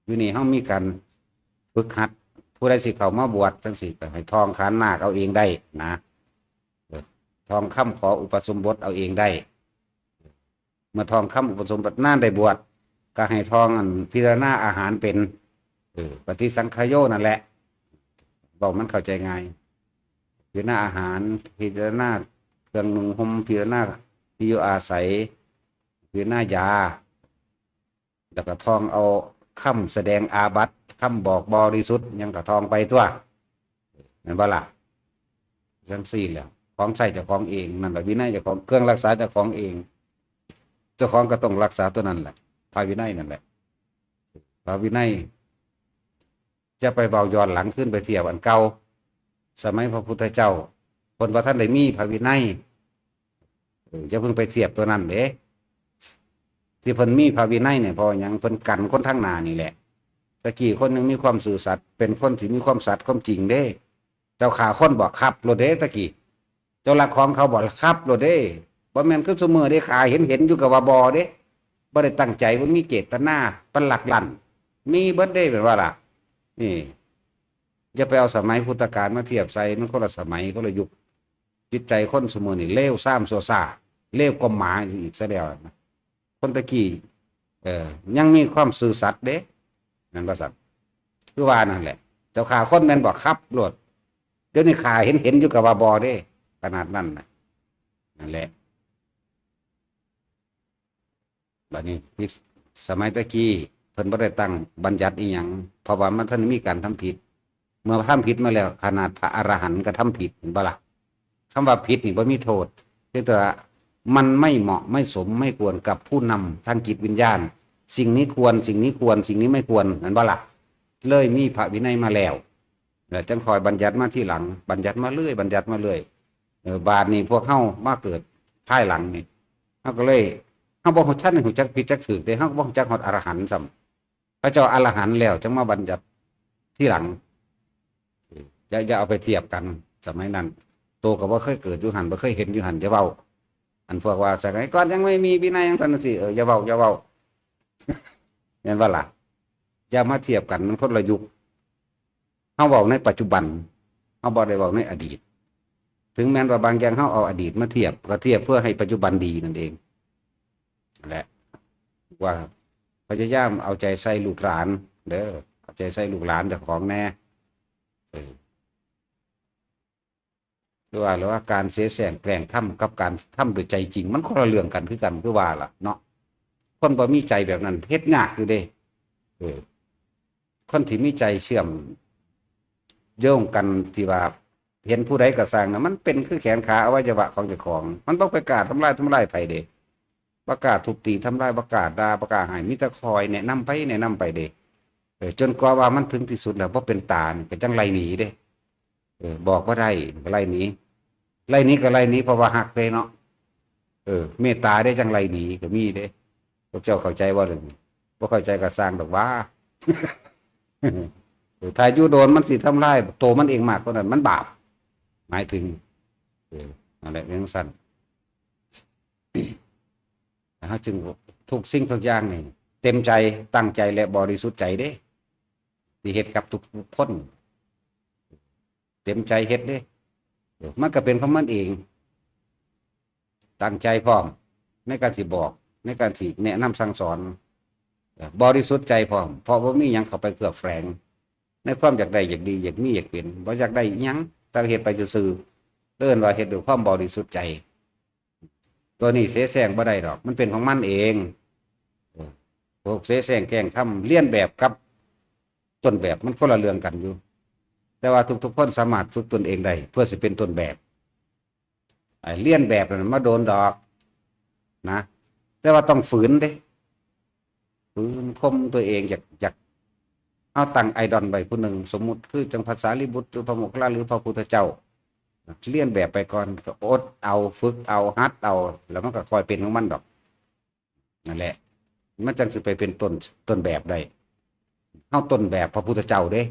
อยู่นี่เฮามีการฝึกหัด ผู้ใดสิเข้ามาบวชจั่งซี้ ก็ให้ท่องขันธ์นาคเอาเองได้นะ เออ ท่องคำขออุปสมบทเอาเองได้ เมื่อท่องคำอุปสมบทนานได้บวช ก็ให้ท่องอันพิจารณาอาหารเป็น เออ ปฏิสังขโยนั่นแหละ เว้ามันเข้าใจง่าย พิจารณาอาหาร พิจารณาเครื่องนุ่งห่ม พิจารณาที่อยู่อาศัย พิจารณายา แล้วก็ท่องเอาคำแสดงอาบัติ คำบอกบริสุทธิ์ หยังก็ท่องไปตั๊ว แม่นบ่ล่ะ จั่งซี้แหละ ของใช้เจ้าของเอง นั่นแหละวินัยเจ้าของ เครื่องรักษาเจ้าของเอง เจ้าของก็ต้องรักษาตัวนั้นแหละ พระวินัยนั่นแหละ พระวินัย จะไปเว้าย้อนหลังคืนไปเทียบอันเก่า สมัยพระพุทธเจ้า เพิ่นบ่ทันได้มีพระวินัย เออ อย่าเพิ่งไปเทียบตัวนั้นเด้ ที่เพิ่นมีพระวินัยเนี่ย เพราะหยัง เพิ่นกันคนทางหน้านี่แหละ ตะกี้คนหนึ่งมีความซื่อสัตย์ เป็นคนที่มีความสัตย์ความจริงเด้ เจ้าฆ่าคนบ่ ครับโลดเด้ ตะกี้ เจ้าลักของเขาบ่ ครับโลดเด้ บ่แม่นคือซุมื้อเด้ ฆ่าเห็นๆ อยู่ก็ว่าบ่เด้ บ่ได้ตั้งใจ บ่มีเจตนา มันลักลั่น มีเบิดเด้ แม่นบ่ล่ะ นี่ อย่าไปเอาสมัยพุทธกาลมาเทียบใส่ มันคนละสมัย คนละยุค จิตใจคนซุมื้อนี่เลวซามชั่วช้า เลวกว่าหมาอีกซะแล้วนะ คนตะกี้ เออ ยังมีความซื่อสัตย์เด้ นั่นว่าสัตว์ คือว่านั่นแหละ เจ้าข้าคนแม่นบอกครับโลด เดี๋ยวนี้ข้าเห็นเห็นอยู่กับว่าบ่เด้ ขนาดนั้นน่ะ นั่นแหละ บัดนี้ สมัยตะกี้เพิ่นบ่ได้ตั้งบัญญัติอีหยัง เพราะว่ามันทันมีการทำผิด เมื่อทำผิดมาแล้ว ขนาดพระอรหันต์ก็ทำผิด เห็นบ่ล่ะ คำว่าผิดนี่บ่มีโทษ เพียงแต่ว่ามันไม่เหมาะไม่สมไม่ควรกับผู้นำทางจิตวิญญาณ สิ่งนี้ควร สิ่งนี้ควร สิ่งนี้ไม่ควร เห็นบ่ล่ะ เลยมีพระวินัยมาแล้ว แล้วจั่งค่อยบัญญัติมาทีหลัง บัญญัติมาเรื่อย บัญญัติมาเรื่อย เออ บาดนี้พวกเฮามาเกิดภายหลังนี่ เฮาก็เลย เฮาบ่ฮู้ ทันได้ฮู้จักผิดจักถูกเด้ เฮาก็บ่ฮู้จักฮอดอรหันต์ซ้ำ เขาเจ้าอรหันต์แล้วจั่งมาบัญญัติทีหลัง อย่า อย่าเอาไปเทียบกัน สมัยนั้น โตก็บ่เคยเกิดอยู่หั่น บ่เคยเห็นอยู่หั่น อย่าเว้า อันพวกว่าสมัยก่อนยังไม่มีวินัยจั่งซั้นจั่งซี้ เออ อย่าเว้า อย่าเว้า แม่นบ่ล่ะ อย่ามาเทียบกัน มันคนละยุค เฮาเว้าในปัจจุบัน เฮาบ่ได้เว้าในอดีต ถึงแม้นว่าบางอย่างเฮาเอาอดีตมาเทียบ ก็เทียบเพื่อให้ปัจจุบันดีนั่นเอง นั่นแหละ ว่าพยายามเอาใจใส่ลูกหลานเด้อ เอาใจใส่ลูกหลานเจ้าของแน่ เออ คือว่า หรือว่าการเสแสร้งแกล้งทำกับการทำด้วยใจจริง มันคนละเรื่องกันคือกัน คือว่าล่ะเนาะ คนบ่มีใจแบบนั้นเฮ็ดยากอยู่เด้ เออ คนที่มีใจเชื่อมโยงกันที่ว่า เห็นผู้ใดก็ซ่างนะ มันเป็นคือแขนขาอวัยวะของเจ้าของ มันบ่ไปกล้าทำลาย ทำลายไผเด้ บ่กล้าทุบตีทำลาย บ่กล้าด่า บ่กล้าให้ มีแต่คอยแนะนำไป แนะนำไปเด้ เออ จนกว่าว่ามันถึงที่สุดแล้ว บ่เป็นตานี่ก็จั่งไล่หนีเด้ เออ บอกบ่ได้ก็ไล่หนี ไล่หนีก็ไล่หนีเพราะว่าฮักเด้เนาะ เออ เมตตาเด้จั่งไล่หนีก็มีเด้ พวกเจ้าเข้าใจบ่เรื่องนี้ บ่เข้าใจก็ซ่างดอกว่า เออ ถ้าอยู่โดนมันสิทำลายโตมันเองมากกว่านั้น มันบาป หมายถึง เออ นั่นแหละ เป็นจั่งซั้น เฮาจึง ทุกสิ่งทุกอย่างนี่ เต็มใจ ตั้งใจ และบริสุทธิ์ใจเด้ ที่เฮ็ดกับทุกคน เต็มใจเฮ็ดเด้ เออ มันก็เป็นของมันเอง ตั้งใจพร้อม ในการสิบอก ในการสิแนะนำสั่งสอน เออ บริสุทธิ์ใจพร้อม เพราะบ่มีหยังเข้าไปเคลือบแฝง ในความอยากได้ อยากดี อยากมี อยากเป็น บ่อยากได้อิหยัง แต่เฮ็ดไปซื่อๆ เอิ้นว่าเฮ็ดด้วยความบริสุทธิ์ใจ ตัวนี้เสแสร้งบ่ได้ดอก มันเป็นของมันเอง เออ พวกเสแสร้งแกล้งทำ เลียนแบบกับต้นแบบ มันคนละเรื่องกันอยู่ แต่ว่าทุกๆคนสามารถฝึกตนเองได้ เพื่อสิเป็นต้นแบบ ไอ้เลียนแบบนั้นมาโดนดอกนะ แต่ว่าต้องฝืนเด้ ฝืนข่มตัวเอง อยาก อยาก เอาตั้งไอดอลไว้ผู้หนึ่ง สมมุติคือจั่งพระสารีบุตร หรือพระโมคคัลลา หรือพระพุทธเจ้า เลียนแบบไปก่อน ก็อดเอา ฝึกเอา หัดเอา แล้วมันก็ค่อยเป็นของมันดอก นั่นแหละ มันจั่งสิไปเป็นต้น ต้นแบบได้ เฮาต้นแบบพระพุทธเจ้าเด้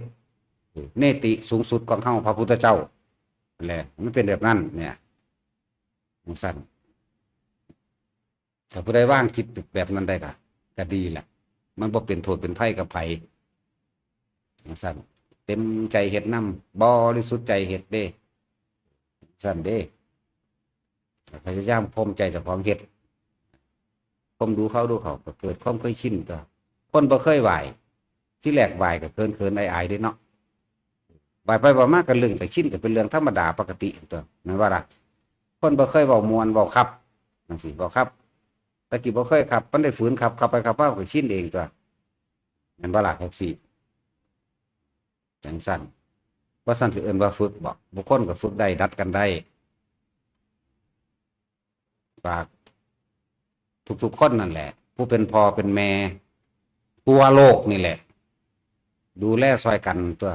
เนติสูงสุดของเฮาพระพุทธเจ้า นั่นแหละ มันเป็นแบบนั้นเนี่ย จั่งซั้น ถ้าผู้ใดวางจิตแบบนั้นได้ก็ ก็ดีล่ะ มันบ่เป็นโทษเป็นภัยกับไผ จั่งซั้น เต็มใจเฮ็ดนำ บริสุทธิ์ใจเฮ็ดเด้ จั่งซั้นเด้ พยายามข่มใจเจ้าของเฮ็ด ข่มดูเข้าดูเข้า ก็เกิดความเคยชินตั๊ว คนบ่เคยไหว้ ทีแรกไหว้ก็เขินๆ อายๆ เด้เนาะ ไหว้ไปไหว้มาก็เริ่มก็ชิน ก็เป็นเรื่องธรรมดาปกติตั๊ว แม่นบ่ล่ะ คนบ่เคยเว้าม่วน เว้าคับ จั่งซี้ เว้าคับ แต่กี้บ่เคยคับ มันได้ฝืนคับ คับไปคับมาก็ชินเองตั๊ว แม่นบ่ล่ะ จั่งซี้ จั่งซั้น ว่าซั้นสิเอิ้นว่าฝึกบ่ บางคนก็ฝึกได้ ดัดกันได้ ฝากทุกๆคนนั่นแหละ ผู้เป็นพ่อเป็นแม่ ทั่วโลกนี่แหละ ดูแลซอยกันตั๊ว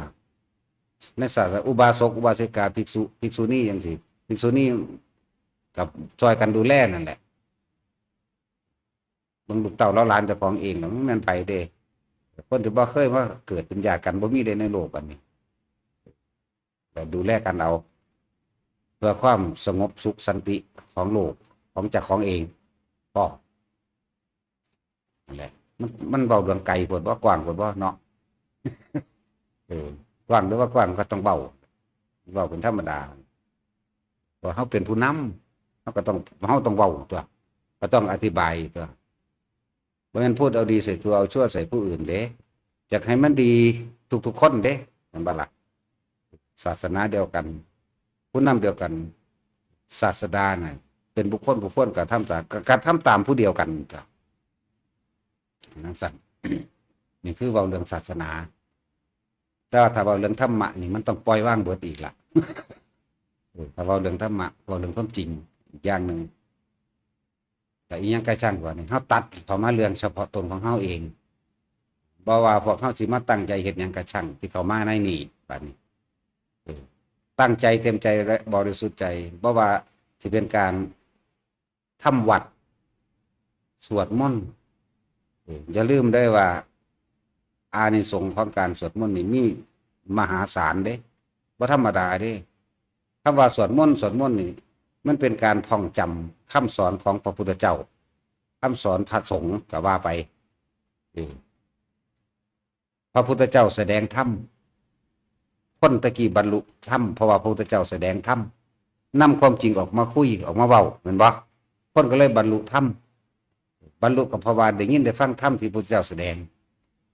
ในศาสนา อุบาสก อุบาสิกา ภิกษุ ภิกษุณีจั่งซี้ ภิกษุณีกับซอยกันดูแลนั่นแหละ เบิ่งลูกเต้าเหล่าหลานเจ้าของเองน่ะ มันแม่นไผเด้ คนที่บ่เคยมาเกิดเป็นญาติกัน บ่มีเด้ในโลกอันนี้ ก็ดูแลกันเอา เพื่อความสงบสุขสันติของโลก ของเจ้าของเอง พอ นั่นแหละ มัน มันเว้าเรื่องไกลโพดบ่ กว้างโพดบ่เนาะ เออ กว้างหรือว่ากว้างก็ต้องเว้า เว้าเป็นธรรมดา เพราะเฮาเป็นผู้นำ เฮาก็ต้อง เฮาต้องเว้าตั๊ว ก็ต้องอธิบายตั๊ว บ่แม่นพูดเอาดีใส่ตัว เอาชั่วใส่ผู้อื่นเด้ อยากให้มันดีทุกๆคนเด้ แม่นบ่ล่ะ ศาสนาเดียวกัน ผู้นำเดียวกัน ศาสดาน่ะ เป็นบุคคลผู้ควรกระทำตาม กระทำตามผู้เดียวกันจ้ะ จั่งซั้น นี่คือเว้าเรื่องศาสนา แต่ว่าถ้าเว้าเรื่องธรรมะนี่มันต้องปล่อยวางเบิดอีกล่ะ เออ ถ้าเว้าเรื่องธรรมะ เว้าเรื่องความจริงอีกอย่างหนึ่ง แต่อีหยังกะช่างว่านี่ เฮาตัดเข้ามาเรื่องเฉพาะตนของเฮาเอง บ่ว่าพวกเฮาสิมาตั้งใจเฮ็ดหยังกะช่างที่เข้ามาในนี่ บัดนี้ เออ ตั้งใจเต็มใจและบริสุทธิ์ใจ บ่ว่าสิเป็นการทำวัตร สวดมนต์ เออ อย่าลืมได้ว่า อานิสงส์ของการสวดมนต์นี่มีมหาศาลเด้ บ่ธรรมดาเด้ คำว่าสวดมนต์ สวดมนต์นี่ มันเป็นการท่องจำคำสอนของพระพุทธเจ้า คำสอนพระสงฆ์ก็ว่าไป เออ พระพุทธเจ้าแสดงธรรม คนตะกี้บรรลุธรรม เพราะว่าพระพุทธเจ้าแสดงธรรม นำความจริงออกมาคุย ออกมาเว้า แม่นบ่ คนก็เลยบรรลุธรรม บรรลุก็เพราะว่าได้ยินได้ฟังธรรมที่พระพุทธเจ้าแสดง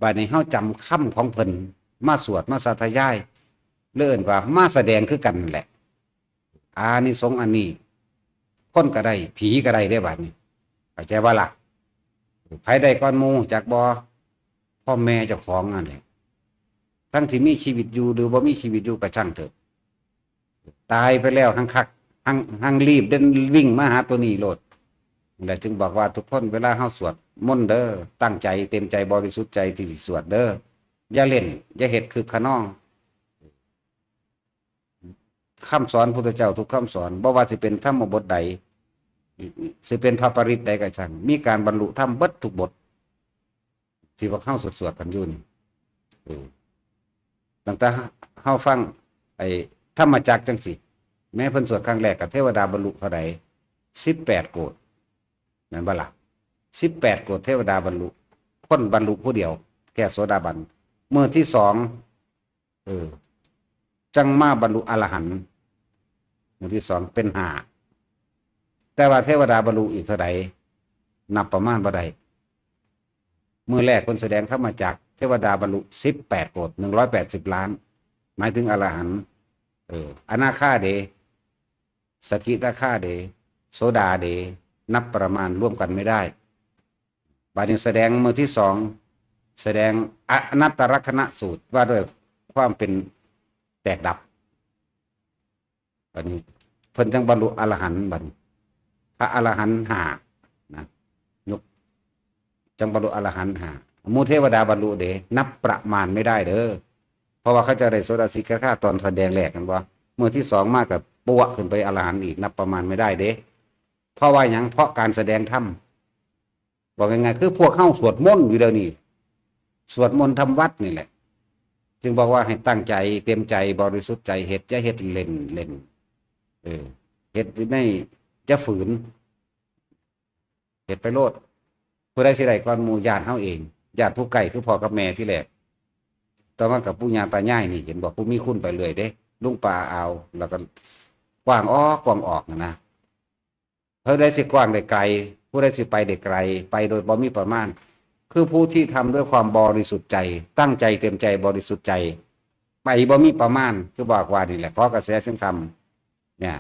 บัดนี้เฮาจำคำของเพิ่นมาสวด มาสาธยาย หรือเอิ้นว่ามาแสดงคือกันนั่นแหละ อานิสงส์อันนี้ คนก็ได้ ผีก็ได้เด้บัดนี้ เข้าใจบ่ล่ะ ไผได้ก่อนหมู่จักบ่ พ่อแม่เจ้าของนั่นแหละ ทั้งที่มีชีวิตอยู่หรือบ่มีชีวิตอยู่ก็ช่างเถอะ ตายไปแล้วหังคัก หัง หังรีบเดินวิ่งมาหาตัวนี้โลด นั่นแหละจึงบอกว่าทุกคนเวลาเฮาสวดมนต์เด้อ ตั้งใจเต็มใจบริสุทธิ์ใจที่สิสวดเด้อ อย่าเล่น อย่าเฮ็ดคึกคะนอง คำสอนพุทธเจ้าทุกคำสอน บ่ว่าสิเป็นธรรมบทใด สิเป็นพระปริตรใดก็ช่าง มีการบรรลุธรรมเบิดทุกบท ที่พวกเฮาสวดๆกันอยู่นี่ เออ ตั้งแต่เฮาฟัง ไอ้ธรรมจักรจั่งซี้ แม้เพิ่นสวดครั้งแรกก็เทวดาบรรลุเท่าใด สิบแปดโกฏ แม่นบ่ล่ะ สิบแปดโกฏเทวดาบรรลุ คนบรรลุผู้เดียว แค่โสดาบัน มื้อที่สอง เออ จั่งมาบรรลุอรหันต์ มื้อที่สองเป็นห้า แต่ว่าเทวดาบรรลุอีกเท่าใด นับประมาณบ่ได้ มื้อแรกเพิ่นแสดงธรรมจักร เทวดาบรรลุสิบแปดโกฏ หนึ่งร้อยแปดสิบล้าน หมายถึงอรหันต์ เออ อนาคาเด้ สกิทาคาเด้ โสดาเด้ นับประมาณรวมกันไม่ได้ บัดนี้แสดงมื้อที่สอง แสดงอนัตตลักษณสูตร ว่าด้วยความเป็นแตกดับ บัดนี้เพิ่นจั่งบรรลุอรหันต์ บัดนี้ พระอรหันต์ห้านะ ยก จั่งบรรลุอรหันต์ห้า หมู่เทวดาบรรลุเด้ นับประมาณไม่ได้เด้อ เพราะว่าเขาเจ้าได้โสดาสกิทาคาตอนแสดงแรก แม่นบ่ มื้อที่สองมาก็ปวกขึ้นไปอรหันต์อีก นับประมาณไม่ได้เด้ เพราะว่าหยัง เพราะการแสดงธรรม บอกง่ายๆ คือพวกเฮาสวดมนต์อยู่เดี๋ยวนี้ สวดมนต์ทำวัตรนี่แหละ จึงบอกว่าให้ตั้งใจเต็มใจบริสุทธิ์ใจเฮ็ด อย่าเฮ็ดเล่นๆ เออ เฮ็ดใน อย่าฝืน เฮ็ดไปโลด ผู้ใดสิได้ก่อนหมู่ ญาติเฮาเอง ญาติผู้ใกล้คือพ่อกับแม่ที่แรก ต่อมากับปู่ย่าตายายนี่ เห็นบ่ ผู้มีคุณไปเรื่อยเด้ ลุงป้าอา แล้วก็กว้างออกกว้างออกนะ ผู้ใดสิกว้างได้ไกล ผู้ใดสิไปได้ไกล ไปโดยบ่มีประมาณ คือผู้ที่ทำด้วยความบริสุทธิ์ใจ ตั้งใจเต็มใจบริสุทธิ์ใจ ไปบ่มีประมาณ คือบอกว่านี่แหละ ขอกระแสเสียงธรรมเนี่ย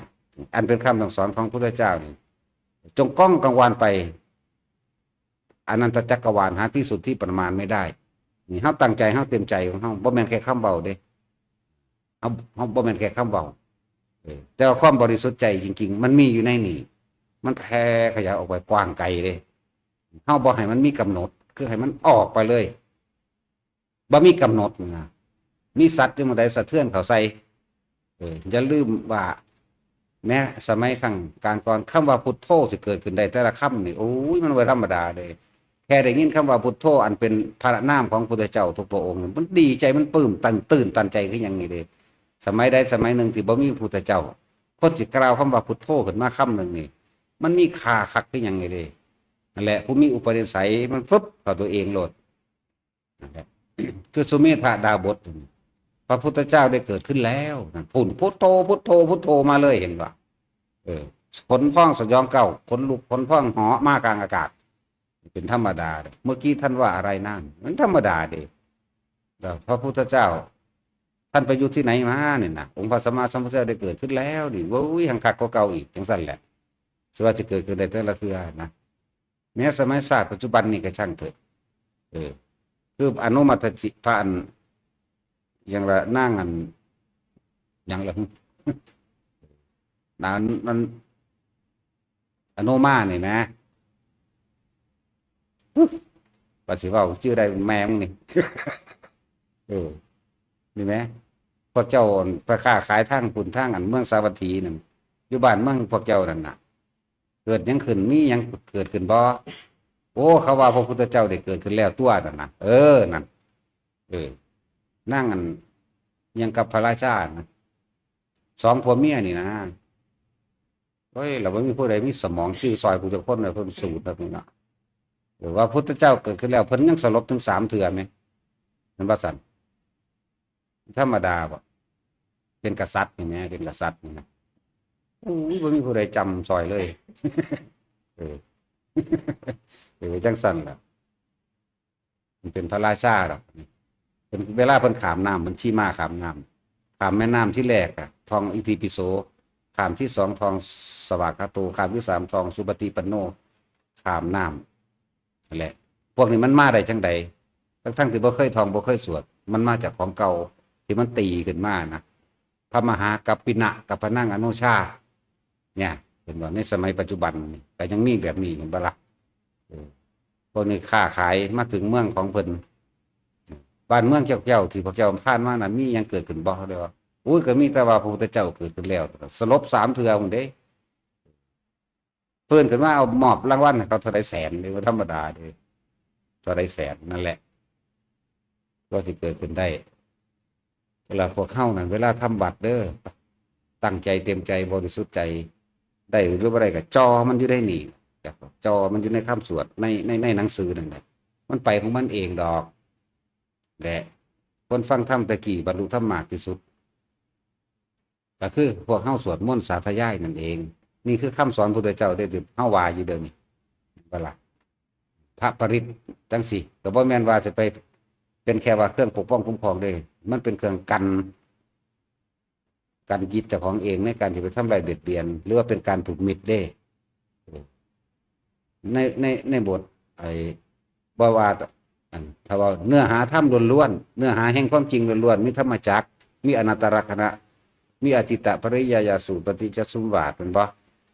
อันเป็นคำสั่งสอนของพุทธเจ้านี่ จงก้องกังวานไป อนันตจักรวาล หาที่สุดที่ประมาณไม่ได้ นี่เฮาตั้งใจ เฮาเต็มใจของเฮา บ่แม่นแค่คำเว้าเด้ เฮา เฮาบ่แม่นแค่คำเว้า เออ แต่ว่าความบริสุทธิ์ใจจริงๆ มันมีอยู่ในนี่ มันแผ่ขยายออกไปกว้างไกลเลย เฮาบ่ให้มันมีกำหนด คือให้มันออกไปเลย บ่มีกำหนดนะ มีสัตว์อยู่หม่องใดสะเทือนเข้าใส่ เออ อย่าลืมว่า แม้สมัยครั้งการก่อน คำว่าพุทโธสิเกิดขึ้นได้แต่ละคำนี่ โอ้ย มันบ่ธรรมดาเลย แค่ได้ยินคำว่าพุทโธ อันเป็นพระนามของพุทธเจ้าทุกพระองค์ มันดีใจ มันปลื้มตัน ตื่นตันใจคือหยังนี่เด้ สมัยใดสมัยหนึ่งที่บ่มีพุทธเจ้า คนสิกล่าวคำว่าพุทโธขึ้นมาคำหนึ่งนี่ มันมีค่าคักคือหยังนี่เด้ นั่นแหละ ผู้มีอุปนิสัยมันฟึบเข้าตัวเองโลด นั่นแหละ คือสุเมธาดาบส พระพุทธเจ้าได้เกิดขึ้นแล้ว นั่น พุทโธ พุทโธ พุทโธมาเลย เห็นบ่ เออ ขนพองสยองเกล้า ขนลุก ขนพองหอมากลางอากาศ เป็นธรรมดาเด้ เมื่อกี้ท่านว่าอะไรนั่น มันธรรมดาเด้ แต่พระพุทธเจ้า ท่านไปอยู่ที่ไหนมาเนี่ยนะ องค์พระสัมมาสัมพุทธเจ้าได้เกิดขึ้นแล้วนี่ เว้ย หังคักกว่าเก่าอีก จังซั่นแหละ สิว่าสิเกิดขึ้นได้แต่ละเทื่อนะ แม้สมัยศาสตร์ปัจจุบันนี่ก็ช่างเถอะ เออ คืออนุมัตจิ พระอัน อย่างละนางอัน อย่างละ นั้น นั้น อนุมานี่นะ ว่าสิเว้าชื่อได้แม่มึงนี่ เออ นี่แหม พวกเจ้าไปค้าขายทางพุ้นทางอันเมืองสาวัตถีนั่น อยู่บ้านเมืองพวกเจ้านั่นน่ะ เกิดหยังขึ้น มีหยังเกิดขึ้นบ่ โอ้ เขาว่าพระพุทธเจ้าได้เกิดขึ้นแล้วตัวนั่นน่ะ เออ นั่น เออ นั่งอัน ยังกับพระราชานะ สองผัวเมียนี่นะ เฮ้ย เราบ่มีผู้ใดมีสมองจื้อซอยกูจักคนเลย เพิ่นสูตรแบบนี้เนาะ หรือว่าพุทธเจ้าเกิดขึ้นแล้ว เพิ่นยังสลบถึงสามเทื่อไหม มันว่าซั่น ธรรมดาบ่ เป็นกษัตริย์นี่แหม เป็นกษัตริย์นี่นะ โอ้ย บ่มีผู้ใดจำซอยเลย เออ เออ จังซั่นล่ะ มันเป็นพระราชาดอก เป็นเวลาเพิ่นข้ามน้ำ เพิ่นขี่ม้าข้ามน้ำ ข้ามแม่น้ำที่แรกอะ ท่องอิติปิโส ข้ามที่สอง ท่องสวากขาโต ข้ามที่สาม ท่องสุปฏิปันโน ข้ามน้ำ นั่นแหละ พวกนี้มันมาได้จังใด ทั้งๆที่บ่เคยท่อง บ่เคยสวด มันมาจากของเก่า ที่มันตีขึ้นมานะ พระมหากัปปินะ กัปปะนังอโนชา เนี่ย เห็นบ่ ในสมัยปัจจุบันนี่ก็ยังมีแบบนี้ เห็นบ่ล่ะ เออ พวกนี้ค้าขายมาถึงเมืองของเพิ่น บ้านเมืองเจ้า เจ้าที่พวกเจ้าผ่านมาน่ะ มีหยังเกิดขึ้นบ่ เด้ว่า อุ้ย ก็มีแต่ว่าพระพุทธเจ้าเกิดขึ้นแล้ว สลบสามเทื่อพุ้นเด้ ฟื้นขึ้นมาเอามอบรางวัลให้เขาเท่าใดแสนนี่ บ่ธรรมดาเด้ เท่าใดแสน นั่นแหละ ก็สิเกิดขึ้นได้ เวลาพวกเฮานั่น เวลาทำวัตรเด้อ ตั้งใจเต็มใจ บริสุทธิ์ใจ ได้หรือบ่ได้ก็จ่อมันอยู่ในนี่ จ่อมันอยู่ในคำสวด ใน ใน ในหนังสือนั่นแหละ มันไปของมันเองดอก และคนฟังธรรมแต่กี้บรรลุธรรมมากที่สุด ก็คือพวกเฮาสวดมนต์สาธยายนั่นเอง นี่คือคำสอนพุทธเจ้าเด้อ ที่เฮาว่าอยู่เดี๋ยวนี้ เวลา พระปริตรจังซี่ ก็บ่แม่นว่าสิไปเป็นแค่ว่าเครื่องปกป้องคุ้มครองเด้ มันเป็นเครื่องกัน กันจิตเจ้าของเองในการที่ไปทำลายเบียดเบียน หรือว่าเป็นการผูกมิตรเด้ ใน ใน ในบท ไอ้ บ่ว่า อัน ถ้าว่าเนื้อหาธรรมล้วนๆ เนื้อหาแห่งความจริงล้วนๆ มีธรรมจักร มีอนัตตลักษณะ มีอจิตตปริยายสูตร ปฏิจจสมุปบาท แม่นบ่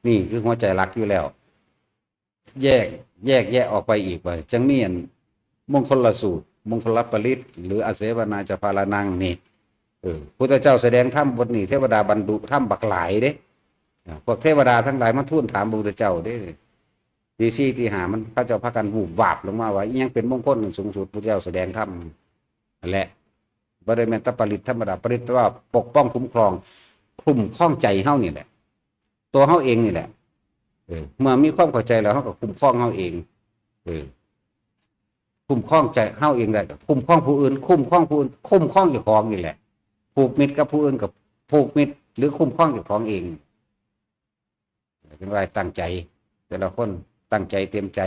นี่คือหัวใจหลักอยู่แล้ว แยก แยกแยะออกไปอีกว่า จังมีอันมงคลสูตร มงคลปริตร หรืออเสวนาจะพาลานังนี่ เออ พุทธเจ้าแสดงธรรมบทนี้ เทวดาบรรลุธรรมบักหลายเด้ อ่า พวกเทวดาทั้งหลายมาทูลถามพระพุทธเจ้าเด้ ตีสี่ตีห้ามันเขาเจ้าพากันวูบวาบลงมาว่า อิหยังเป็นมงคลอันสูงสุด พุทธเจ้าแสดงธรรมนั่นแหละ บ่ได้แม่นแต่ปริตรธรรมดา ปริตรแปลว่าปกป้องคุ้มครอง คุ้มครองใจเฮานี่แหละ ตัวเฮาเองนี่แหละ เออ เมื่อมีความเข้าใจแล้ว เฮาก็คุ้มครองเฮาเอง เออ คุ้มครองใจเฮาเองได้ คุ้มครองผู้อื่น คุ้มครองผู้อื่น คุ้มครองเจ้าของนี่แหละ ผูกมิตรกับผู้อื่นกับผูกมิตร หรือคุ้มครองเจ้าของเอง เป็นว่าตั้งใจ แต่ละคนตั้งใจเต็มใจ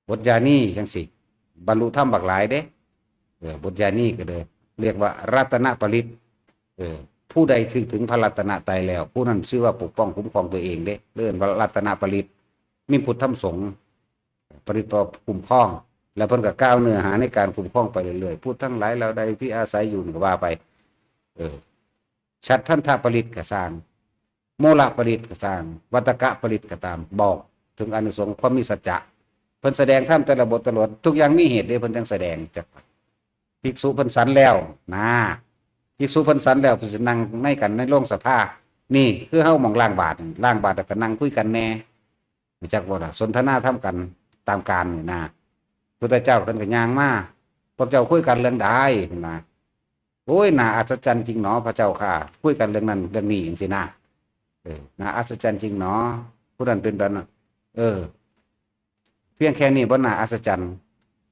บทญาณีจังซี่ บรรลุธรรมบักหลายเด้ เออ บทญาณีก็เลย เรียกว่ารัตนปริตร เออ ผู้ใดถึง ถึงพระรัตนตรัยแล้ว ผู้นั้นชื่อว่าปกป้องคุ้มครองตัวเองเด้ เรียกว่ารัตนปริตร มีพุทธธรรมสงฆ์ ปริตรแปลว่าคุ้มครอง แล้วเพิ่นก็กล่าวเนื้อหาในการคุ้มครองไปเรื่อยๆ ผู้ทั้งหลายเหล่าใดที่อาศัยอยู่นี่ก็ว่าไป เออ ฉัตรทันทปริตรก็ซ่าง โมลปริตรก็ซ่าง วัตตกปริตรก็ตาม บอกถึงอานิสงส์ความมีสัจจะ เพิ่นแสดงธรรมแต่ละบทแต่ละบท ทุกอย่างมีเหตุเด้ เพิ่นจังแสดงจัก ภิกษุเพิ่นสันแล้วนะ ภิกษุเพิ่นสันแล้ว เพิ่นสินั่งในกันในโรงสภา นี่คือเฮาหม่องล้างบาตร ล้างบาตรแล้วก็นั่งคุยกันแหน่ รู้จักบ่ล่ะ สนทนาธรรมกันตามกาลนี่นะ พุทธเจ้าเพิ่นก็ย่างมา พวกเจ้าคุยกันเรื่องใดนะ โอ้ย น่าอัศจรรย์จริงหนอ พระเจ้าข้า คุยกันเรื่องนั้นเรื่องนี้จังซี่นะ เออ น่าอัศจรรย์จริงหนอ ผู้นั้นเป็นแบบนั้น เออ เพียงแค่นี้บ่น่าอัศจรรย์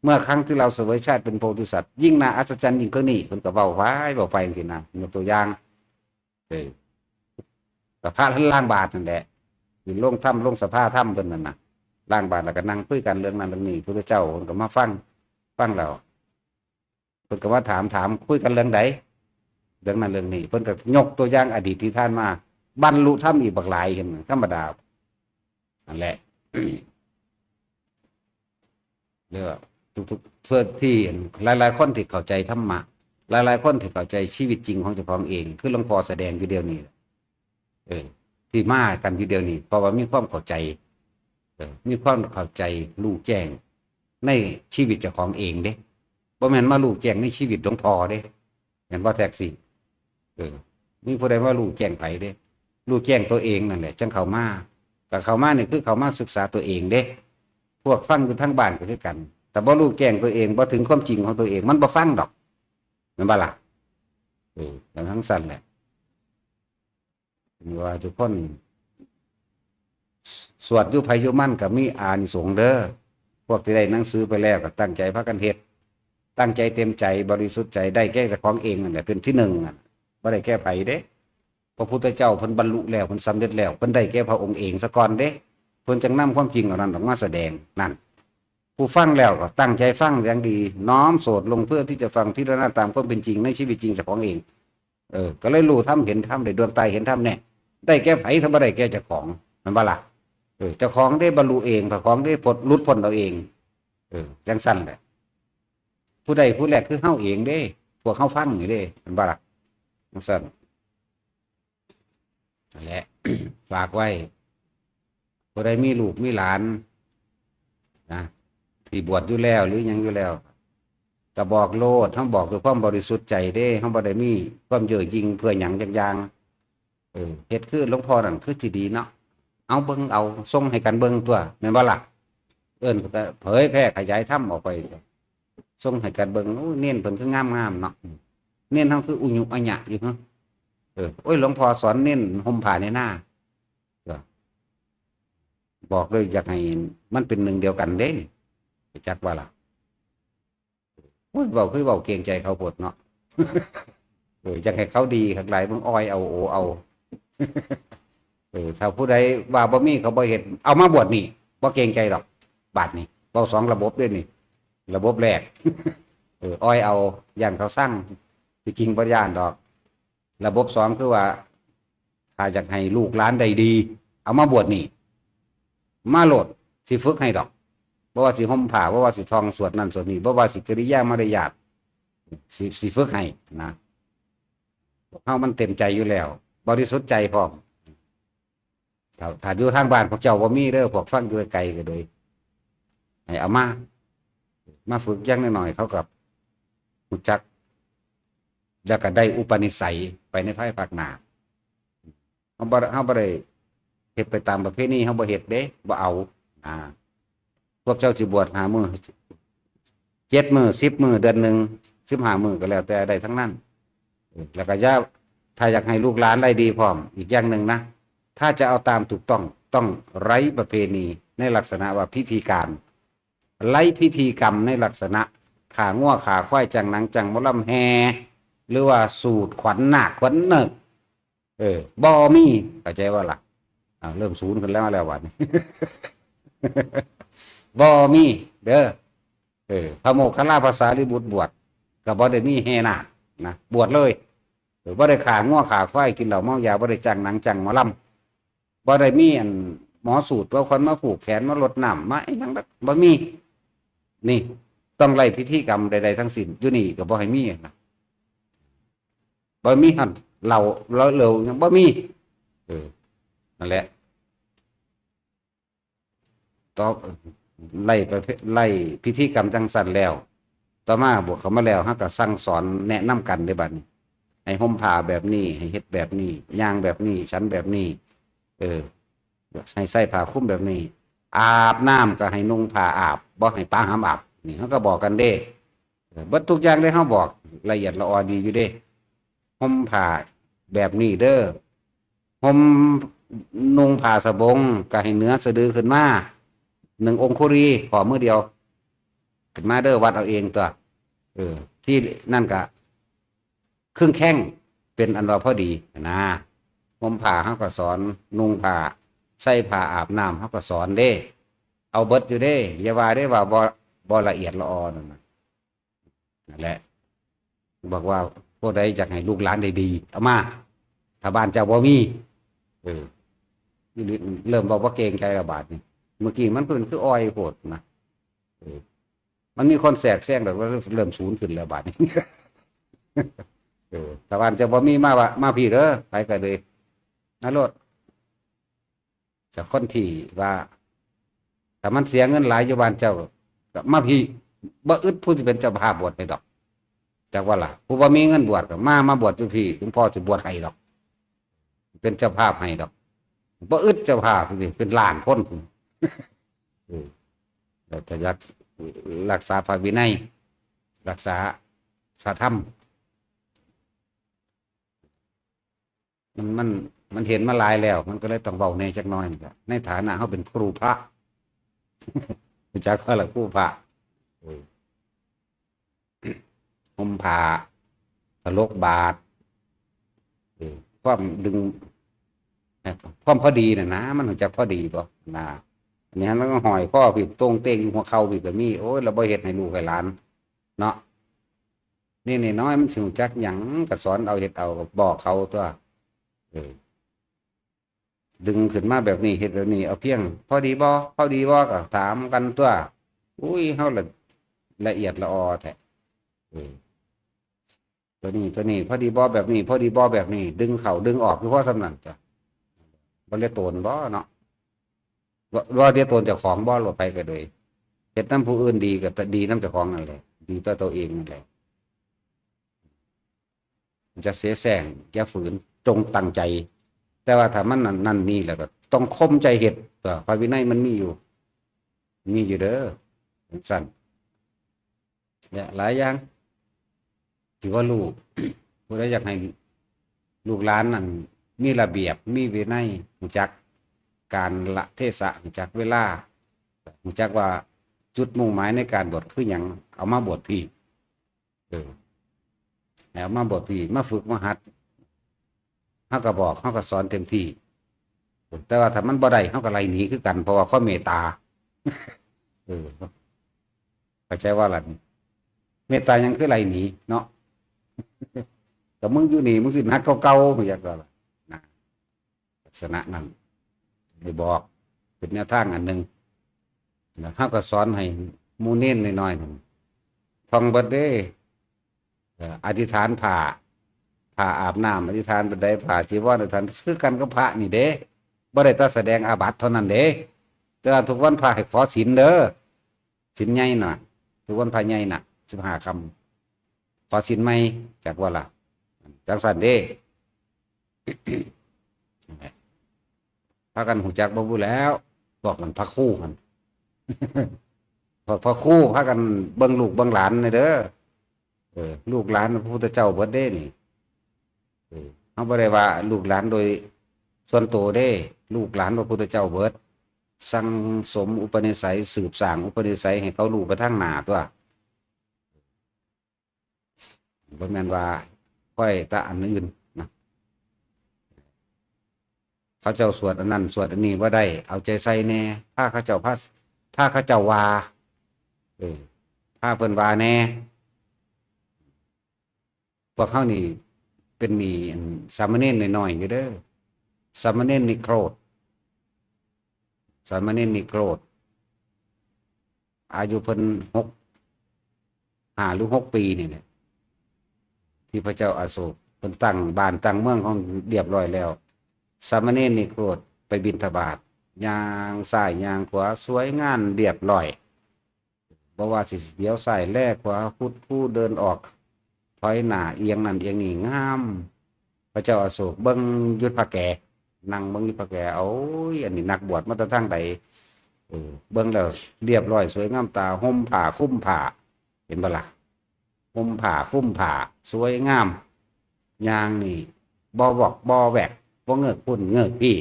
เมื่อครั้งที่เราเสวยชาติเป็นโพธิสัตว์ ยิ่งน่าอัศจรรย์ยิ่งกว่านี้ เพิ่นก็เว้าไป เว้าไปจังซี่นะ ยกตัวอย่าง เออ ก็พระท่านล้างบาตรนั่นแหละ ลงธรรม ลงสภาธรรมเพิ่นนั่นน่ะ ล้างบาตรแล้วก็นั่งคุยกันเรื่องนั้นเรื่องนี้ พุทธเจ้าเพิ่นก็มาฟัง ฟังแล้ว เพิ่นก็มาถาม ถามคุยกันเรื่องใด เรื่องนั้นเรื่องนี้ เพิ่นก็ยกตัวอย่างอดีตที่ท่านมา บรรลุธรรมอีกบักหลาย เห็นไหม ธรรมดา นั่นแหละ เรียกว่าทุกๆ เพื่อที่หลายๆ คนที่เข้าใจธรรมะ หลายๆ คนที่เข้าใจชีวิตจริงของเจ้าของเอง คือหลวงพ่อแสดงอยู่เดี๋ยวนี้ เออ ที่มากันอยู่เดี๋ยวนี้ เพราะว่ามีความเข้าใจ เออ มีความเข้าใจรู้แจ้งในชีวิตเจ้าของเองเด้ บ่แม่นมารู้แจ้งในชีวิตหลวงพ่อเด้ แม่นบ่แท็กซี่ เออ มีผู้ใดมารู้แจ้งไผเด้ รู้แจ้งตัวเองนั่นแหละ จั่งเข้ามา ก็เข้ามานี่คือเข้ามาศึกษาตัวเองเด้ พวกฟังอยู่ทางบ้านก็คือกัน แต่บ่รู้แจ้งตัวเอง บ่ถึงความจริงของตัวเอง มันบ่ฟังดอก แม่นบ่ล่ะ เออ จั่งซั่นแหละ ว่าทุกคน สวดอยู่ไผอยู่มันก็มีอานิสงส์เด้อ พวกที่ได้หนังสือไปแล้วก็ตั้งใจพากันเฮ็ด ตั้งใจเต็มใจบริสุทธิ์ใจ ได้แก่เจ้าของเองนั่นแหละเป็นที่หนึ่งอะ บ่ได้แก่ไผเด้ พระพุทธเจ้าเพิ่นบรรลุแล้ว เพิ่นสำเร็จแล้ว เพิ่นได้แก่พระองค์เองซะก่อนเด้ เพิ่นจั่งนำความจริงเหล่านั้นออกมาแสดง นั่น ผู้ฟังแล้วก็ตั้งใจฟังอย่างดี น้อมโสดลงเพื่อที่จะฟังพิจารณาตามความเป็นจริงในชีวิตจริงเจ้าของเอง เออ ก็เลยรู้ธรรมเห็นธรรม ได้ดวงตาเห็นธรรมแน่ ได้แก่ไผ ถ้าบ่ได้แก่เจ้าของ แม่นบ่ล่ะ เออ เจ้าของได้บรรลุเอง เจ้าของได้พ้น หลุดพ้นเอาเอง เออ จั่งซั่นแหละ ผู้ใดผู้แรกคือเฮาเองเด้ พวกเฮาฟังนี่เด้ แม่นบ่ล่ะ จั่งซั่น นั่นแหละ ฝากไว้ ผู้ใดมีลูกมีหลานนะ ที่บวชอยู่แล้วหรือหยังอยู่แล้ว ก็บอกโลด เฮาบอกด้วยความบริสุทธิ์ใจเด้ เฮาบ่ได้มีความเย่อหยิ่งเพื่อหยังจักอย่าง เออ เฮ็ดคือหลวงพ่อนั่นคือสิดีเนาะ เอาเบิ่งเอา ส่งให้กันเบิ่งตั๊ว แม่นบ่ล่ะ เอิ้นก็เผยแพร่ขยายธรรมออกไป ส่งให้กันเบิ่ง โอ้ เณรเพิ่นคืองามๆ เนาะ เณรเฮาคืออุยุอะยะอยู่ ฮะ เออ โอ้ย หลวงพ่อสอนเณรห่มผ้าในนา ก็บอกเลยอยากให้มันเป็นหนึ่งเดียวกันเด้นี่ ไปจักว่าล่ะ โอ้ย เว้าคือเว้าเกรงใจเขาโพดเนาะ เออ อยากให้เขาดีคักหลาย มึงอ้อยเอาโอเอา เออ ถ้าผู้ใดว่าบ่มีเขาบ่เฮ็ด เอามาบวชนี่ บ่เกรงใจดอก บาดนี่ เว้าสองระบบเด้นี่ ระบบแรก เออ อ้อยเอา ย่านเขาซัง ที่จริงบ่ย่านดอก ระบบสองคือว่า ถ้าอยากให้ลูกหลานได้ดี เอามาบวชนี่ มาโลด สิฝึกให้ดอก บ่ว่าสิห่มผ้า บ่ว่าสิท่องสวดนั่นสวดนี่ บ่ว่าสิกิริยามารยาท สิ สิฝึกให้นะ พวกเฮามันเต็มใจอยู่แล้ว บริสุทธิ์ใจพร้อม ถ้า ถ้าอยู่ทางบ้านพวกเจ้าบ่มีเด้อ พวกฟังอยู่ไกลๆ ก็เลย ให้เอามา มาฝึกอย่างน้อยๆ เขาก็รู้จัก แล้วก็ได้อุปนิสัยไปในภายภาคหน้า เฮาบ่ เฮาบ่ได้เฮ็ดไปตามประเพณี เฮาบ่เฮ็ดเด้ บ่เอา อ่า พวกเจ้าสิบวชห้ามื้อ เจ็ดมื้อ สิบมื้อ เดือนหนึ่ง สิบห้ามื้อ ก็แล้วแต่ได้ทั้งนั้น เออ แล้วก็อย่า ถ้าอยากให้ลูกหลานได้ดีพร้อม อีกอย่างหนึ่งนะ ถ้าจะเอาตามถูกต้อง ต้องไร้ประเพณีในลักษณะว่าพิธีการ ไร้พิธีกรรมในลักษณะฆ่างัวฆ่าควาย จ้างหนังจ้างหมอลำแห่ หรือว่าสูดขวัญนาคขวัญเนิก เออ บ่มี เข้าใจบ่ล่ะ อ้าว เริ่มศูนย์ขึ้นแล้ว มาแล้วบัดนี้ บ่มี เด้อ เออ พระโมคคัลลาภาษารีบุตรบวช ก็บ่ได้มีแห่นาคนะ บวชเลย เออ บ่ได้ฆ่างัวฆ่าควาย กินเหล้าเมายา บ่ได้จ้างหนังจ้างหมอลำ บ่ได้มีอันหมอสูตร เอาขวัญมาผูกแขน มาลดน้ำ มาอิหยังดอก บ่มี นี่ ต้องไร้พิธีกรรมใดๆ ทั้งสิ้น อยู่นี่ก็บ่ให้มีนะ บ่มีหั่น เหล้า เหล้า เหล้ายังบ่มี เออ นั่นแหละ ต่อ ไร้ประเพ- ไร้พิธีกรรมจั่งซั้นแล้ว ต่อมาบวชเข้ามาแล้ว เฮาก็สั่งสอนแนะนำกันเด้บัดนี้ ให้ห่มผ้าแบบนี้ ให้เฮ็ดแบบนี้ ย่างแบบนี้ ฉันแบบนี้ เออ ให้ใส่ผ้าคลุมแบบนี้ อาบน้ำก็ให้นุ่งผ้าอาบ บ่ให้ปะหำอาบ นี่เฮาก็บอกกันเด้ เออ เบิดทุกอย่างเด้ เฮาบอกละเอียดละออดีอยู่เด้ ห่มผ้าแบบนี้เด้อ ห่ม นุ่งผ้าสบง ก็ให้เหนือสะดือขึ้นมา หนึ่งองคุลี ข้อมือเดียว ขึ้นมาเด้อ วัดเอาเองตั๊ว เออ ที่นั่นก็ครึ่งแข้ง เป็นอันว่าพอดีนะ ห่มผ้าเฮาก็สอน นุ่งผ้า ใส่ผ้าอาบน้ำ เฮาก็สอนเด้ เอาเบิดอยู่เด้ อย่าว่าเด้ว่าบ่ บ่ละเอียดละออนั่นน่ะ นั่นแหละ บอกว่าผู้ใดอยากให้ลูกหลานได้ดี เอามา ถ้าบ้านเจ้าบ่มี เออ อีหลี เริ่มเว้าบ่เกรงใจแล้วบาดนี้ เมื่อกี้มันเพิ่นคืออ่อยโพดนะ เออ มันมีคนแทรกแซงแล้ว เริ่มสูนขึ้นแล้วบาดนี้ เออ ถ้าบ้านเจ้าบ่มี มาว่า มาพี้เด้อ ไปก็เลย มาโลด แต่คนที่ว่า ถ้ามันเสียเงินหลายอยู่บ้านเจ้า ก็มาพี้ บ่อึดผู้สิเป็นเจ้าภาพบวชให้ดอก จักว่าล่ะ ผู้บ่มีเงินบวชก็มา มาบวชอยู่พี้ หลวงพ่อสิบวชให้ดอก เป็นเจ้าภาพให้ดอก บ่อึดเจ้าภาพนี่ เป็นล้านคนพุ้น เออ แต่ถ้าอยากรักษาพระวินัย รักษาพระธรรม มัน มัน มันเห็นมาหลายแล้ว มันก็เลยต้องเว้าแหน่จักหน่อยนี่ล่ะ ในฐานะเฮาเป็นครูพระ รู้จักว่าล่ะ ครูพระ เออ ห่มผ้า ถลกบาตร เออ ความดึง ความพอดีน่ะนะ มันรู้จักพอดีบ่นะ อันนี้เราก็ห้อยคอพี้ โต่งเต่งอยู่หัวเข่าพี้ก็มี โอ้ย เราบ่เฮ็ดให้ลูกให้หลาน เนาะ นี่น้อยๆ มันสิรู้จักหยัง ก็สอนเอา เฮ็ดเอา ก็บอกเขาตั๊ว เออ ดึงขึ้นมาแบบนี้ เฮ็ดแบบนี้ เอาเพียง พอดีบ่ พอดีบ่ ก็ถามกันตั๊ว อุ้ย เฮาละ ละเอียดละออแท้ เออ ตัวนี้ ตัวนี้ พอดีบ่แบบนี้ พอดีบ่แบบนี้ ดึงเข้าดึงออกอยู่พอส่ำนั้นจ้ะ บ่เหลือโตนบ่เนาะ บ่ บ่เหลือโตนเจ้าของบ่ โลด ไปก็เลย เฮ็ดนำผู้อื่นดีก็ดีนำเจ้าของนั่นแหละ ดีต่อตัวเองนั่นแหละ อย่าเสแสร้ง อย่าฝืน จงตั้งใจ แต่ว่าถ้ามันนั่น นั่นนี่แล้วก็ต้องข่มใจเฮ็ด เออ พระวินัยมันมีอยู่ มีอยู่เด้อ จังซั่น เนี่ย หลายอย่าง ที่ว่าลูก ผู้ใดอยากให้ลูกหลานนั่นมีระเบียบ มีวินัย รู้จักกาลเทศะ รู้จักเวลา รู้จักว่าจุดมุ่งหมายในการบวชคือหยัง เอามาบวชพี้ เออ ให้เอามาบวชพี้ มาฝึกมาหัด เฮาก็บอก เฮาก็สอนเต็มที่ แต่ว่าถ้ามันบ่ได้ เฮาก็ไล่หนีคือกัน เพราะว่าความเมตตา เออ เข้าใจว่าล่ะนี่ เมตตาหยังคือไล่หนีเนาะ ก็มึงอยู่นี่ มึงสิหนักกว่าเก่า มึงอยากว่าล่ะนะ ลักษณะนั้น ได้บอก เป็นแนวทางอันหนึ่ง แล้วเฮาก็สอนให้หมู่เณรน้อยๆนั่น ท่องเบิดเด้ เอ่อ อธิษฐานผ้า ผ้าอาบน้ำ อธิษฐานแบบใด ผ้าจีวร อธิษฐาน คือกันกับพระนี่เด้ บ่ได้แต่แสดงอาบัติเท่านั้นเด้ แต่ว่าทุกวันพระให้ขอศีลเด้อ ศีลใหญ่น่ะ ทุกวันพระใหญ่น่ะ สิบห้าค่ำ ขอศีลใหม่ จักว่าล่ะ จังซั่นเด้ พากันรู้จักบ่บุแล้ว พวกมันพระครูหั่น พระ พระครูพากันเบิ่งลูกเบิ่งหลานแหน่เด้อ เออ ลูกหลานพระพุทธเจ้าเบิดเด้นี่ เออ เฮาบ่ได้ว่าลูกหลานโดยส่วนตัวเด้ ลูกหลานพระพุทธเจ้าเบิด สั่งสมอุปนิสัย สืบสร้างอุปนิสัยให้เขารู้ไปทางหน้าตั๊ว บ่แม่นว่าค่อยแต่อันอื่นนะ เขาเจ้าสวดอันนั้นสวดอันนี้บ่ได้ เอาใจใส่แหน่ พาเขาเจ้า พา พาเขาเจ้าว่า เออ พาเพิ่นว่าแหน่ พวกเฮานี่เป็นหนี้อันสามเณรน้อยๆอยู่เด้อ สามเณรนิโครธ สามเณรนิโครธ อายุเพิ่นหก ห้าหรือหกปีนี่แหละ ที่พระเจ้าอโศกเพิ่นตั้งบ้านตั้งเมืองของเรียบร้อยแล้ว สามเณรนิโครธไปบิณฑบาต ย่างซ้ายย่างขวา สวยงามเรียบร้อย บ่ว่าสิเหลียวซ้ายแลขวา คุดคูเดินออก ถอยหน้า เอียงนั่นเอียงนี่ งาม พระเจ้าอโศกเบิ่งอยู่พระแก นั่งเบิ่งอยู่พระแก โอ้ย อันนี้นักบวชมาแต่ทางใด เออ เบิ่งแล้วเรียบร้อยสวยงามตา ห่มผ้าคลุมผ้า เห็นบ่ล่ะ ห่มผ้าคลุมผ้า สวยงาม ย่างนี่ บ่วอกบ่แวก บ่เงิกพุ้นเงิกพี้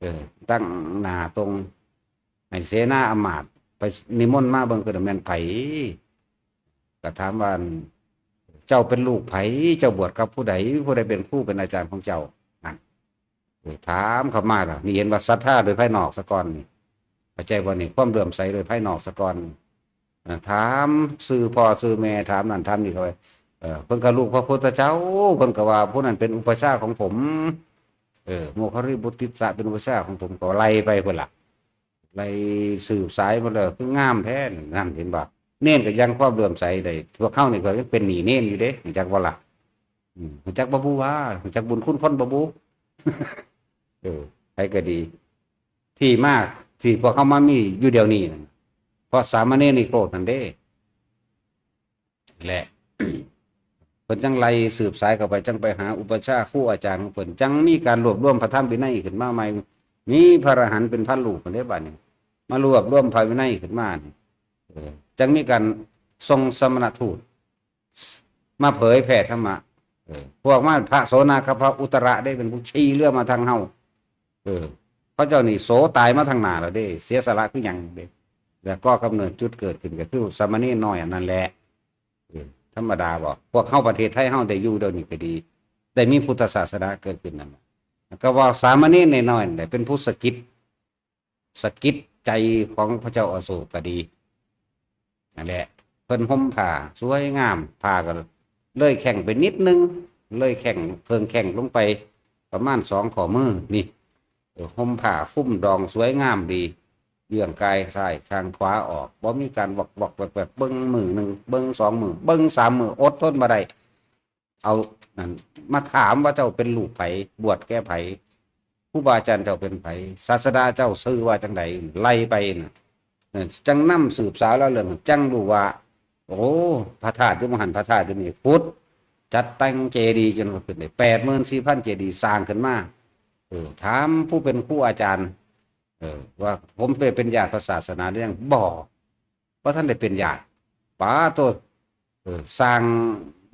เออ ตั้งหน้าตรง ให้เสนาอำมาตย์ไปนิมนต์มาเบิ่งก็แม่นไผ ก็ถามว่า เจ้าเป็นลูกไผ เจ้าบวชกับผู้ใด ผู้ใดเป็นครูเป็นอาจารย์ของเจ้า นั่น อ ถามเข้ามาแล้ว นี่เห็นว่าศรัทธาโดยภายนอกซะก่อนนี่ เข้าใจบ่นี่ ความเลื่อมใสโดยภายนอกซะก่อน อ่า ถามชื่อพ่อชื่อแม่ ถามนั่นถามนี่เข้าไป เออ เพิ่นก็ลูกพระพุทธเจ้า เพิ่นก็ว่าผู้นั้นเป็นอุปัชฌาย์ของผม เออ โมคคัลลิปุตติสสะเป็นอุปัชฌาย์ของผม ก็ไล่ไปพุ้นล่ะ ไล่สืบสายมาเลย คืองามแท้ นั่นเห็นบ่ เณรก็ยังความเลื่อมใสได้ พวกเฮานี่ก็ยังเป็นหนี้เณรอยู่เด้ รู้จักบ่ล่ะ อืม รู้จักบ่บุว่า รู้จักบุญคุณคนบ่บุ เออ ไผก็ดี ที่มา ที่พวกเฮามามีอยู่เดี๋ยวนี้นั่น เพราะสามเณรนิโครธนั่นเด้ และ เพิ่นจั่งไล่สืบสายเข้าไป จั่งไปหาอุปัชฌาย์ครูอาจารย์ของเพิ่น จั่งมีการรวบรวมพระธรรมวินัยขึ้นมาใหม่ มีพระอรหันต์เป็นพันรูปพุ้นเด้ บัดนี้ มารวบรวมพระวินัยขึ้นมานี่ เออ จั่งมีการส่งสมณทูต มาเผยแผ่ธรรมะ เออ พวกมาพระโสนากพะอุตระเด้ เป็นผู้ขี่เรือมาทางเฮา เออ เขาเจ้านี่โสตายมาทางหน้าแล้วเด้ เสียสละคือหยังเด้ แล้วก็กำเนิดจุดเกิดขึ้นก็คือสามเณรน้อยอันนั้นแหละ เออ ธรรมดาบ่ พวกเฮาประเทศไทยเฮาได้อยู่เดี๋ยวนี้ก็ดี ได้มีพุทธศาสนาเกิดขึ้นนั่นน่ะ ก็ว่าสามเณรน้อยๆนั่นแหละเป็นผู้สะกิด สะกิดใจของพระเจ้าอโศกก็ดี นั่นแหละ เพิ่นห่มผ้าสวยงาม ผ้าก็เลยแข้งไปนิดนึง เลยแข้ง เคิ่งแข้งลงไปประมาณสองข้อมือนี่ เออ ห่มผ้าคลุมดองสวยงามดี เยื่องกายซ้ายข้างขวาออก บ่มีการวอกๆแวกๆ เบิ่งมื้อหนึ่ง เบิ่งสองมื้อ เบิ่งสามมื้อ อดทนบ่ได้ เอานั่นมาถามว่าเจ้าเป็นลูกไผ บวชแก่ไผ ครูบาอาจารย์เจ้าเป็นไผ ศาสดาเจ้าชื่อว่าจั่งใด ไล่ไปน่ะ เออ จั่งนำสืบสาวเล่าเรื่อง จั่งรู้ว่า โอ้ พระธาตุอยู่หม่องหั้น พระธาตุอยู่นี่ ขุด จัดแต่งเจดีย์จนว่าขึ้นได้แปดหมื่นสี่พันเจดีย์สร้างขึ้นมา เออ ถามผู้เป็นครูอาจารย์ เออ ว่าผมไปเป็นญาติพระศาสนาหรือยัง บ่ บ่ทันได้เป็นญาติ ปาโต เออ สร้าง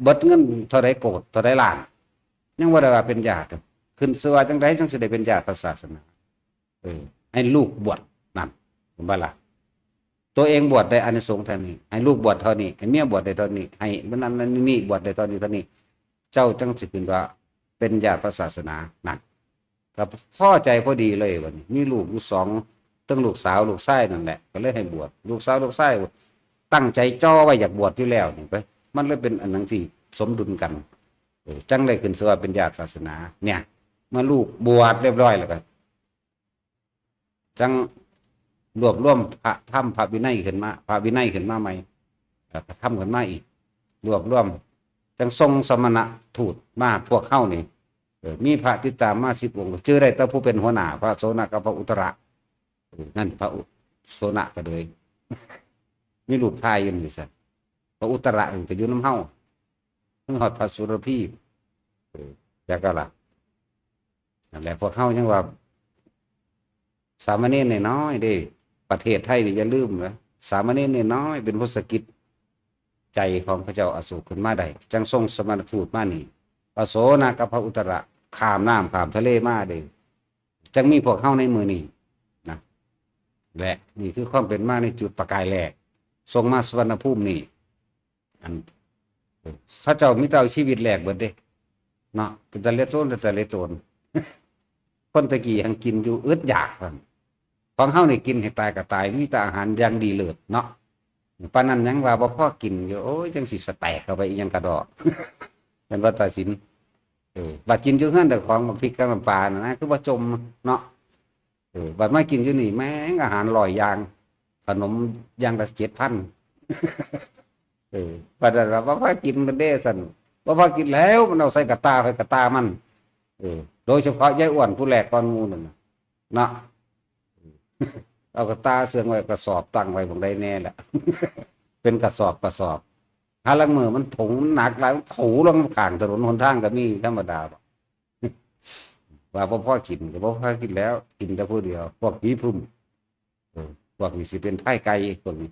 เบิดเงินเท่าใดโกด เท่าใดล้าน ยังบ่ได้ว่าเป็นญาติ ขึ้นชื่อว่าจั่งใดจั่งสิได้เป็นญาติพระศาสนา เออ ให้ลูกบวชนั่น เห็นบ่ล่ะ ตัวเองบวชได้อานิสงส์เท่านี้ ให้ลูกบวชเท่านี้ ให้เมียบวชได้เท่านี้ ให้นั่นนั่นนี่บวชได้เท่านี้เท่านี้ เจ้าจั่งสิขึ้นว่าเป็นญาติพระศาสนานั่น ก็พอใจพอดีเลยบัดนี้ มีลูกอยู่สอง ทั้งลูกสาวลูกชายนั่นแหละ ก็เลยให้บวช ลูกสาวลูกชายตั้งใจจ่อไว้อยากบวชอยู่แล้วนี่ไป มันเลยเป็นอันหนึ่งที่สมดุลกัน เออ จั่งได้ขึ้นชื่อว่าเป็นญาติศาสนา เนี่ย เมื่อลูกบวชเรียบร้อยแล้วก็ จั่งรวบรวมพระธรรมพระวินัยขึ้นมา พระวินัยขึ้นมาใหม่ แล้วก็ทำขึ้นมาอีก รวบรวม จั่งส่งสมณทูตมาพวกเฮานี่ เออ มีพระติดตามมาสิบองค์ ชื่อได้แต่ผู้เป็นหัวหน้า พระโสนกับพระอุตระ เออ นั่นพระอุ- โสนก็เลย มีรูปถ่ายอยู่นี่ซั่น พระอุตระก็อยู่นำเฮา เพิ่งฮอดพระสุรพี เออ จักก็ล่ะ นั่นแหละ พวกเฮายังว่า สามเณรน้อยๆเด้ ประเทศไทยนี่อย่าลืมนะ สามเณรน้อยๆเป็นผู้สะกิดใจของพระเจ้าอโศกขึ้นมาได้ จั่งส่งสมณทูตมานี่ พระโสนกับพระอุตระข้ามน้ำข้ามทะเลมาเด้ จั่งมีพวกเฮาในมื้อนี้นะ และนี่คือความเป็นมาในจุดประกายแรก ส่งมาสุวรรณภูมินี่ อัน เขาเจ้ามีแต่เอาชีวิตแลกเบิดเด้ เนาะ เป็นตาเลียดโตน เป็นตาเลียดโตน คนตะกี้หั้นกินอยู่อึดอยากซั่น ของเฮานี่กินให้ตายก็ตาย มีแต่อาหารอย่างดีเลิศเนาะ ปานนั้นยังว่าบ่พอกินอยู่ โอ้ย จั่งสิสแต็กเข้าไปอีหยังกะดอก เป็นว่าตาสิน เออ บัดกินอยู่เฮือนเจ้าของบักพริกกับน้ำปลาน่ะนะ คือบ่จมเนาะ เออ บัดมากินอยู่นี่แม่งอาหารร้อยอย่าง ขนมอย่างละเจ็ดพัน เออ บัดนั้นว่าบ่พากินกันเด้ซั่น บ่พากินแล้ว มันเอาใส่กะตา ใส่กะตามัน เออ โดยเฉพาะยายอ้วนผู้แลกก่อนหมู่นั่นน่ะ เนาะ เอากะตาเสื่องไว้ กระสอบตั้งไว้หม่องใดแน่ล่ะ เป็นกระสอบกระสอบ หาลางมื้อมันถุงมันหนักหลาย มันถูลงข้างถนนหนทางก็มีธรรมดาดอก ว่าบ่พอกินก็บ่พอกินแล้ว กินแต่ผู้เดียว พวกผีผึ้ม เออ พวกนี้สิเป็นพายไก่พวกนี้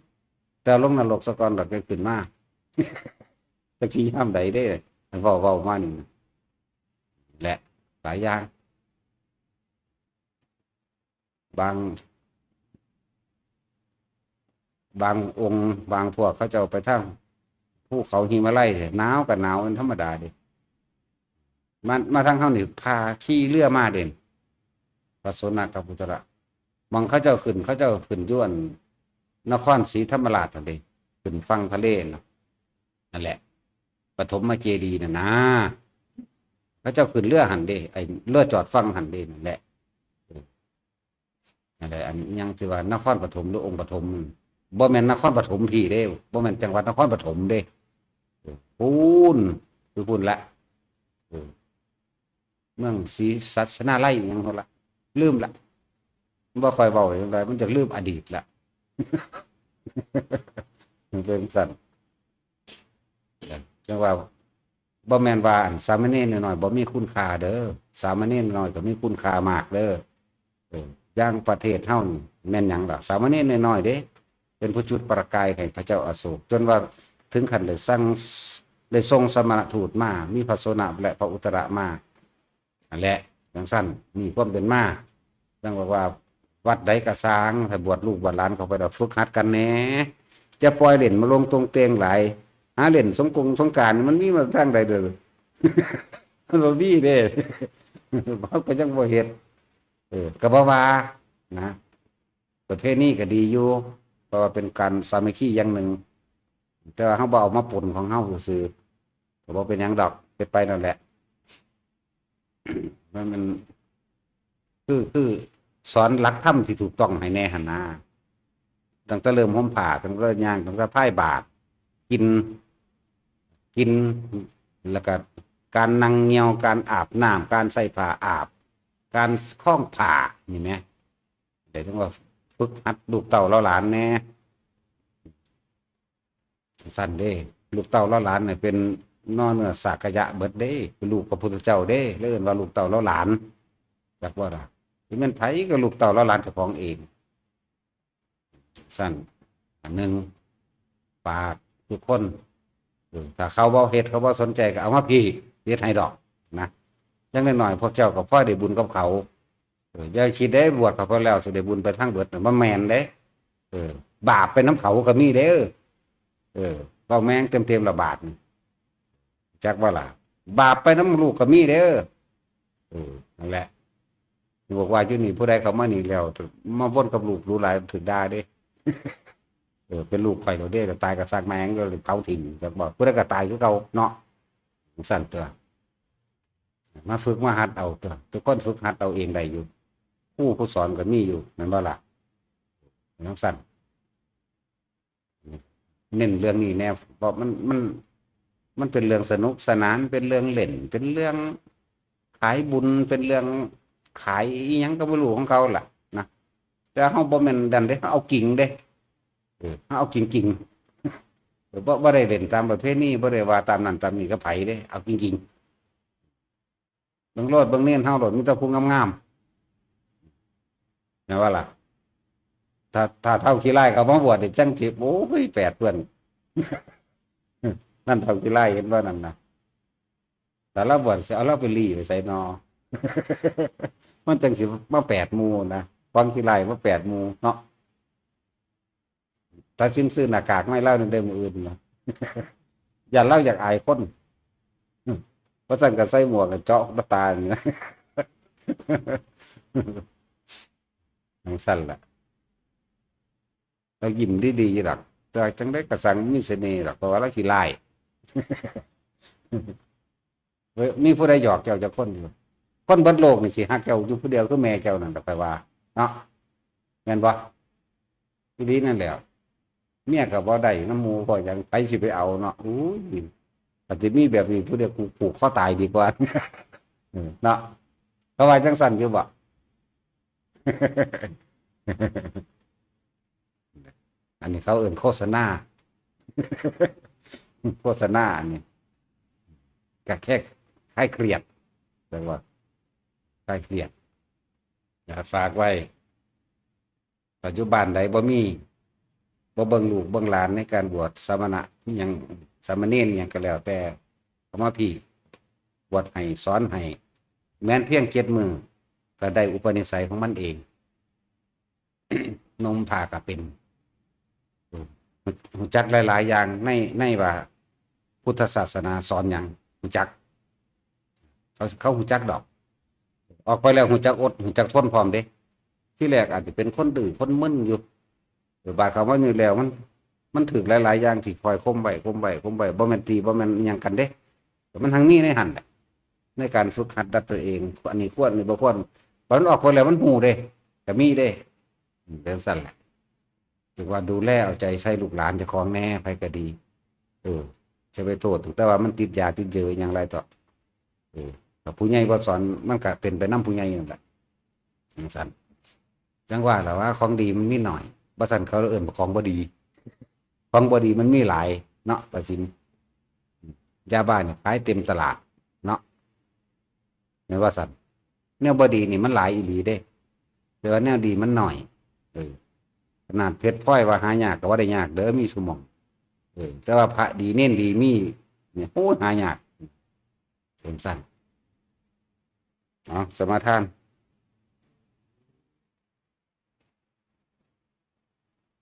แต่ลงนรกซะก่อน ดอกจั่งขึ้นมา จักสิยามใดเด้ เว้า เว้ามานี่นะ และหลายอย่าง บาง บางองค์ บางพวกเขาเจ้าไปทางภูเขาหิมาลัยเนี่ย หนาวก็หนาวเป็นธรรมดาเด้ มา มาทางเฮานี่ พาขี่เรือมาเด่น พระโสนกัปปุตระ หม่องเขาเจ้าขึ้น เขาเจ้าขึ้นอยู่อันนครศรีธรรมราชนั่นเด้ ขึ้นฝั่งทะเลน่ะ นั่นแหละ ปฐมเจดีย์น่ะนะ เขาเจ้าขึ้นเรือหั่นเด้ ไอ้เรือจอดฝั่งหั่นเด้ นั่นแหละ เออ นั่นแหละ อันยังสิว่านครปฐมหรือองค์ปฐมนั่น บ่แม่นนครปฐมพี้เด้ บ่แม่นจังหวัดนครปฐมเด้ เออ พู้น คือพู้นละ เออ เมืองศรีสัชนาลัยอิหยังพู้นละ ลืมละ บ่ค่อยเว้าจั่งใด มันจะลืมอดีตละ มันเป็นจั่งซั้น จั่งว่า บ่แม่นว่าอันสามเณรน้อยๆบ่มีคุณค่าเด้อ สามเณรน้อยก็มีคุณค่ามากเด้อ เออ อย่างประเทศเฮานี่แม่นหยังล่ะ สามเณรน้อยๆเด้ เป็นผู้จุดประกายให้พระเจ้าอโศก จนว่าถึงขั้นได้สั่ง ได้ส่งสมณทูตมา มีพระโสนและพระอุตระมา นั่นแหละ จั่งซั้น นี่ความเป็นมา จั่งบอกว่าวัดใดก็ซ่าง ถ้าบวชลูกบวชหลานเข้าไปแล้วฝึกหัดกันแหน่ จะปล่อยเล่นมาลงตรงเตงหลาย หาเล่นสงกงสงกรานต์ มันมีมาทางใดเด้อ มันบ่มีเด้ เฮาก็ยังบ่เฮ็ด เออ ก็บ่ว่านะ ประเพณีก็ดีอยู่ เพราะว่าเป็นการสามัคคีอย่างหนึ่ง แต่ว่าเฮาบ่เอามาปนของเฮาซื่อๆ ก็บ่เป็นหยังดอก เฮ็ดไปนั่นแหละ มัน มัน คือ คือสอนหลักธรรมที่ถูกต้องให้แหน่หั่นนะ ตั้งแต่เริ่มห่มผ้า ตั้งแต่ย่าง ตั้งแต่พายบาตร กิน กิน แล้วก็การนั่งเหี่ยว การอาบน้ำ การใส่ผ้าอาบ การคล้องผ้า นี่แหม เดี๋ยวต้องว่าฝึกหัดลูกเต้าเหล่าหลานแหน่ ซั้นเด้ ลูกเต้าเหล่าหลานเนี่ยเป็นนอเนื้อสากยะเบิดเด้ เป็นลูกพระพุทธเจ้าเด้ เลยเอิ้นว่าลูกเต้าเหล่าหลาน จักว่าล่ะ สิแม่นไผก็ลูกเต้าเหล่าหลานเจ้าของเอง ซั้น อันหนึ่ง ฝากทุกคน เออ ถ้าเขาบ่เฮ็ด เขาบ่สนใจก็เอามาพี้ เฮ็ดให้ดอกนะ อย่างน้อยๆพวกเจ้าก็พอได้บุญกับเขา เออ อย่าคิดเด้ บวชเข้าไปแล้วสิได้บุญไปทั้งเบิดน่ะ บ่แม่นเด้ เออ บาปไปนำเขาก็มีเด้อ เออ เว้าแม่งเต็มๆละบาปนี่ จักว่าล่ะ บาปไปนำลูกก็มีเด้อ เออ นั่นแหละ บอกว่าอยู่นี่ผู้ใดเข้ามานี่แล้ว มาวนกับลูกดูหลาย ถืกด่าเด้ เออ เป็นลูกข่อยแล้วเด้ ตายก็ซักแม่ง ก็เลยเผาถิ่ม จักบอก ผู้ใดก็ตายคือเก่าเนาะ จั่งซั้นตั๊ว มาฝึกมาหัดเอาตั๊ว ทุกคนฝึกหัดเอาเองได้อยู่ ครูผู้สอนก็มีอยู่ แม่นบ่ล่ะ จั่งซั้น เน้นเรื่องนี้แหน่ เพราะมัน มัน มันเป็นเรื่องสนุกสนาน เป็นเรื่องเล่น เป็นเรื่องขายบุญ เป็นเรื่องขายอิหยังก็บ่รู้ของเขาล่ะนะ แต่เฮาบ่แม่นดันเด้ เฮาเอาจริงเด้ เออ เฮาเอาจริงๆ เออ บ่ บ่ได้เล่นตามประเพณี บ่ได้ว่าตามนั้นตามนี้กับไผเด้ เอาจริงๆ เบิ่งโลด เบิ่งเณรเฮาโลด มีแต่ผู้งามๆ แม่นบ่ล่ะ ถ้า ถ้าเฒ่าขี้ร้ายเขามาบวชนี่จั่งสิ โอ้ย แปดเปื้อน นั่นเฒ่าขี้ร้ายเห็นบ่นั่นน่ะ ถ้าลาวบวชสิเอาลาวไปลี้ไว้ไสนอ มันจั่งสิมาแปดหมู่นะ ของขี้ร้ายมาแปดหมู่เนาะ ตัดสินซื้อหน้ากากมาให้ลาวนั่นเด้อมื้ออื่นนะ ย่านลาวอยากอายคน บ่ซั้นก็ใส่หมวกก็เจาะตานี่นะ จั่งซั้นล่ะ ลาวยิ้มดีๆ ดอก แต่จั่งใดก็ซังมีเสน่ห์ดอก เพราะว่าลาวขี้ร้าย เอ้ย มีผู้ใดหยอกเจ้าจักคนอยู่ คนเบิดโลกนี่สิฮักเจ้าอยู่ผู้เดียวคือแม่เจ้านั่นล่ะ ข้อยว่า เนาะ แม่นบ่ อีหลีนั่นแหละ เมียก็บ่ได้นำหมู่ เพราะหยัง ไผสิไปเอาเนาะ อู้ย อาจสิมีแบบนี้ผู้เดียว กูผูกคอตายดีกว่า เนาะ เขาว่าจั่งซั้นอยู่บ่ อันนี้เขาเอิ้นโฆษณา โฆษณาอันนี้ ก็แค่คลายเครียด แปลว่าคลายเครียด อยากฝากไว้ ปัจจุบันใดบ่มี บ่เบิ่งลูกเบิ่งหลานในการบวชสมณะอิหยัง สามเณรอิหยังก็แล้วแต่ เอามาพี้ บวชให้ สอนให้ แม้นเพียงเจ็ดมื้อ ก็ได้อุปนิสัยของมันเอง นุ่งผ้าก็เป็น เออ ฮู้ ฮู้จักหลายๆอย่างใน ในว่าพุทธศาสนาสอนหยัง ฮู้จัก เขา เขาฮู้จักดอก ออกไปแล้วฮู้จักอดฮู้จักทนพร้อมเด้ ที่แรกอาจจะเป็นคนดื้อคนมึนอยู่ เออ บาดเข้ามาอยู่แล้วมัน มันถืกหลายๆอย่างที่คอยข่มไว้ข่มไว้ข่มไว้ บ่แม่นตีบ่แม่นอิหยังกันเด้ แต่มันทั้งมีในหั่นแหละ ในการฝึกหัดดัดตัวเอง อันนี้ควร อันนี้บ่ควร พอมันออกไปแล้วมันฮู้เด้ ก็มีเด้ อืม เป็นซั่นแหละ ถือว่าดูแลเอาใจใส่ลูกหลานเจ้าของแหน่ ไผก็ดี เออ จะไปโทษ แต่ว่ามันติดยาติดเยอะอิหยังหลายต่อ เออ ถ้าผู้ใหญ่บ่สอน มันก็เป็นไปนำผู้ใหญ่นั่นแหละ จั่งซั่น จั่งว่าล่ะว่าของดีมันมีหน่อย บ่ซั่นเขาเอิ้นว่าของบ่ดี ของบ่ดีมันมีหลายเนาะ ประสิน ยาบ้านี่ขายเต็มตลาดเนาะ แม่นว่าซั่น แนวบ่ดีนี่มันหลายอีหลีเด้ แต่ว่าแนวดีมันหน่อย เออ ขนาดเพชรพลอยว่าหายากก็ว่าได้ยากเด้อ มีซุหม่อง เออ แต่ว่าพระดีเณรดีมี เนี่ย โอ้ย หายาก จั่งซั่น เอา สมาทาน